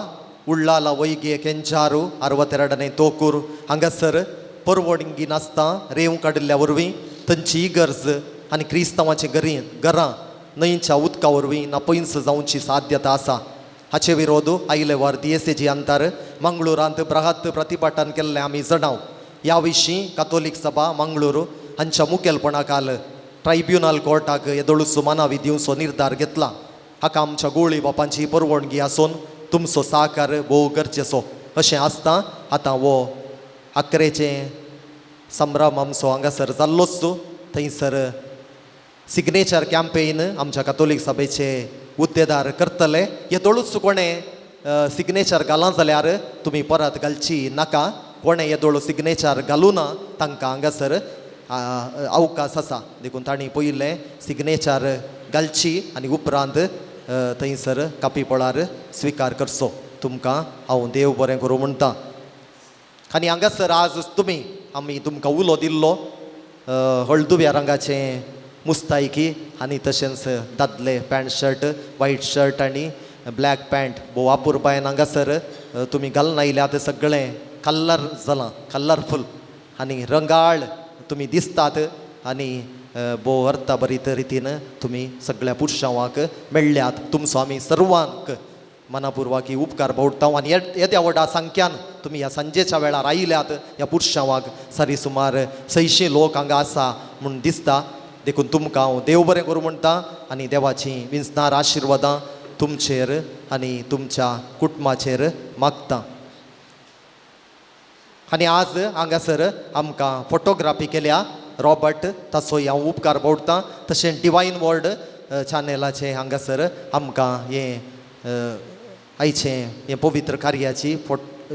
उಳ್ಳाला वैगे केंचारू 62ನೇ तोकूर हांगासर परवडगी नासता रेंव काडिल्ल्या वरवीं थंयची इगर्ज आनी क्रिस्तांवाची घरी घरां न्हंयच्या उदका वरवीं ना पयस जावची साध्यता आसा. हाचे विरोध आयले वार दियेसेजी अंतर मंगळुरांत बृहत प्रतिपाटन केल्लें आमी जणाव. ह्या विशीं कातोलीक सभा मंगळूर हांच्या मुखेलपणा खाल ट्रायब्युनल कोर्टाक येदोळूचो मानावी दिवचो निर्धार घेतला. हाका आमच्या गोळी बापांची परवणगी आसून तुमचो साकार भोव गरजेचो अशें आसता. आतां हो अकरेचें संभ्रम आमचो हांगासर जाल्लोच. थंयसर सिग्नेचर कॅम्पेन आमच्या कातोलीक सभेचे हुद्देदार करतले. येदोळूच कोणें सिग्नेचर घालां जाल्यार तुमी परत घालची नाका. कोणें येदोळ सिग्नेचर घालूं ना तांकां हांगासर अवकाश आसा, देखून तांणी पयलें सिग्नेचर घालची आनी उपरांत थंयसर कापीपोळार स्विकार करचो. तुमकां हांव देव बरें करूं म्हणटा. आनी हांगासर आज तुमी आमी तुमकां उलो दिल्लो हळदुव्या रंगाचें मुस्तायकी आनी तशेंच दादले पॅन्ट शर्ट, व्हायट शर्ट आनी ब्लॅक पॅन्ट भोव अपुरबायेन हांगासर तुमी घालून आयल्यात. सगळें कलर जालां, कलरफूल आनी रंगाळ तुमी दिसतात आनी भोव अर्थभरीत रितीन तुमी सगळ्या पुरशांवाक मेळ्ळ्यात. तुमचो आमी सर्वांक मनापुर्वाकी उपकार बावडटा आनी येद्या व्हडा संख्यान तुमी ह्या सांजेच्या वेळार आयल्यात. ह्या पुरशांवाक सरी सुमार 600 लोक हांगा आसा म्हूण दिसता. देखून तुमकां हांव देव बरें करूं म्हणटा आनी देवाचीं विंचणार आशिर्वादां तुमचेर आनी तुमच्या कुटुंबाचेर मागता. आनी आज हांगासर आमकां फोटोग्राफी केल्या रॉबर्ट, ताचोय हांव उपकार बावडटा. तशें डिवायन वर्ड चॅनलाचें हांगासर आमकां हें आयचें हें पवित्र कार्याची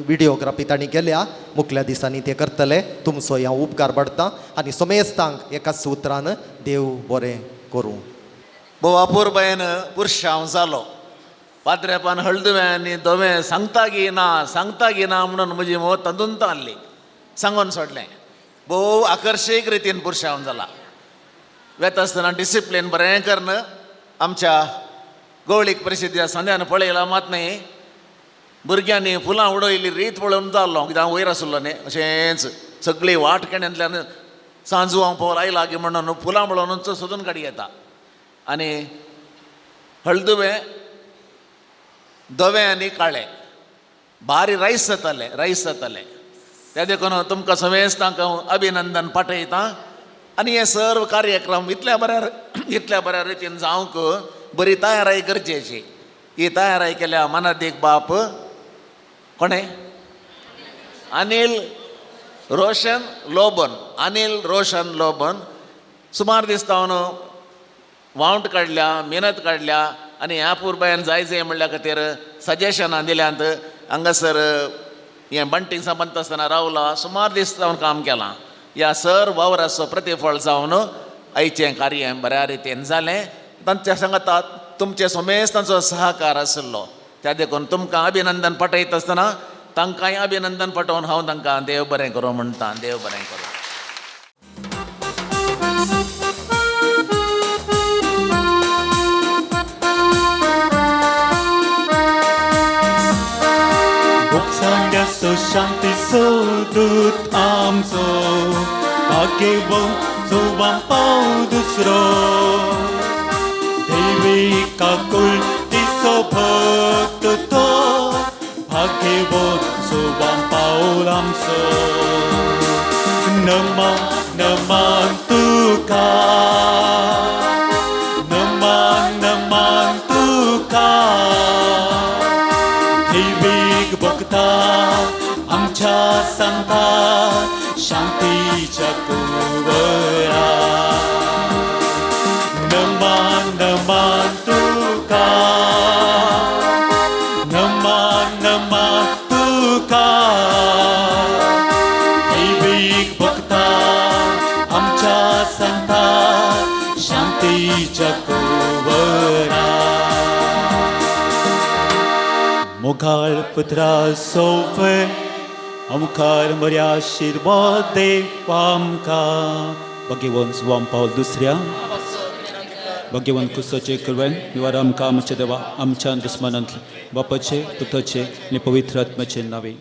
विडियोग्राफी तांणी केल्या. मुखल्या दिसांनी ते करतले. तुमचो हांव उपकार बाडटा आनी समेस्तांक एकाच उतरान देव बरें करूं. भोव अपुरबायेन पुरशांव जालो. पात्रेपान हळदुवें आनी धवें सांगता गी ना, सांगता गी ना म्हणून म्हजी मोव तातूंत आहली सांगून सोडलें. भोव आकर्शीक रितीन पुरशांव जाला. वेता आसतना डिसिप्लीन बरें करून आमच्या गवळीक परिशदेच्या संद्यान पळयला मात न्ही, भुरग्यांनी फुलां उडयली रीत पळोवन जाल्लो कित्याक हांव वयर आसलो न्ही. अशेंच सगळी वाट केण्यांतल्यान सांजू हांव पोर आयला की म्हणून फुलां पळोवनूच सोदून काडी येता. आनी हळदुवें, धवें आनी काळें भारी रायस जातालें, रायस जातालें. त्या देखून तुमकां समेस्तांक हांव अभिनंदन पाठयतां. आनी हे सर्व कार्यक्रम इतल्या बऱ्या रितीन जावंक बरी तयाराय गरजेची. ही तयाराय केल्या मनादीक बाप कोणें, अनिल रोशन लोबन. अनिल रोशन लोबन सुमार दीस हांव वावंट काडल्या, मेहनत काडल्या आनी ह्या पुरबायन जाय जाय म्हणल्या खातीर सजेशनां दिल्यांत. हांगासर हें बंटींग संबंद आसतना रावला, सुमार दीस जावन काम केलां. ह्या सर वावराचो प्रतिफळ जावन आयचें कार्य बऱ्या रितीन जालें. तांच्या सांगाता तुमचे समेस्तांचो सहकार आशिल्लो. त्या देखून तुमकां अभिनंदन पाठयता आसतना तांकांय अभिनंदन पाठोवन हांव तांकां देव बरें करूं म्हणटा. देव बरें करूं. भोगसांड्याचो शांतीचो दूत आमचो भाग्यवंत जुवान पाव दुसरो देवी काकुळटीचो भक्त तो भाग्यवंत जुवान पावल आमचो. नमा नमान तुका, नमान नमान तुका, देवीक भक्ता आमच्या सांता शांतीच्या कुंवरा. नमान नमान तुका, नमान नमान तुका, देवीक भक्ता आमच्या सांता शांतीच्या कुंवरा. मोगाळ पुत्रा सोफे आमकार मर्या आशिर्वाद देव आमकां. भगवंत जुवान पावल दुसऱ्या भाग्यवंत कुसाचे कुरवेन निवार आमकां आमच्या देवा आमच्या दुस्मानांतले बापाचे पुताचे आनी पवित्र आत्म्याचे नावे.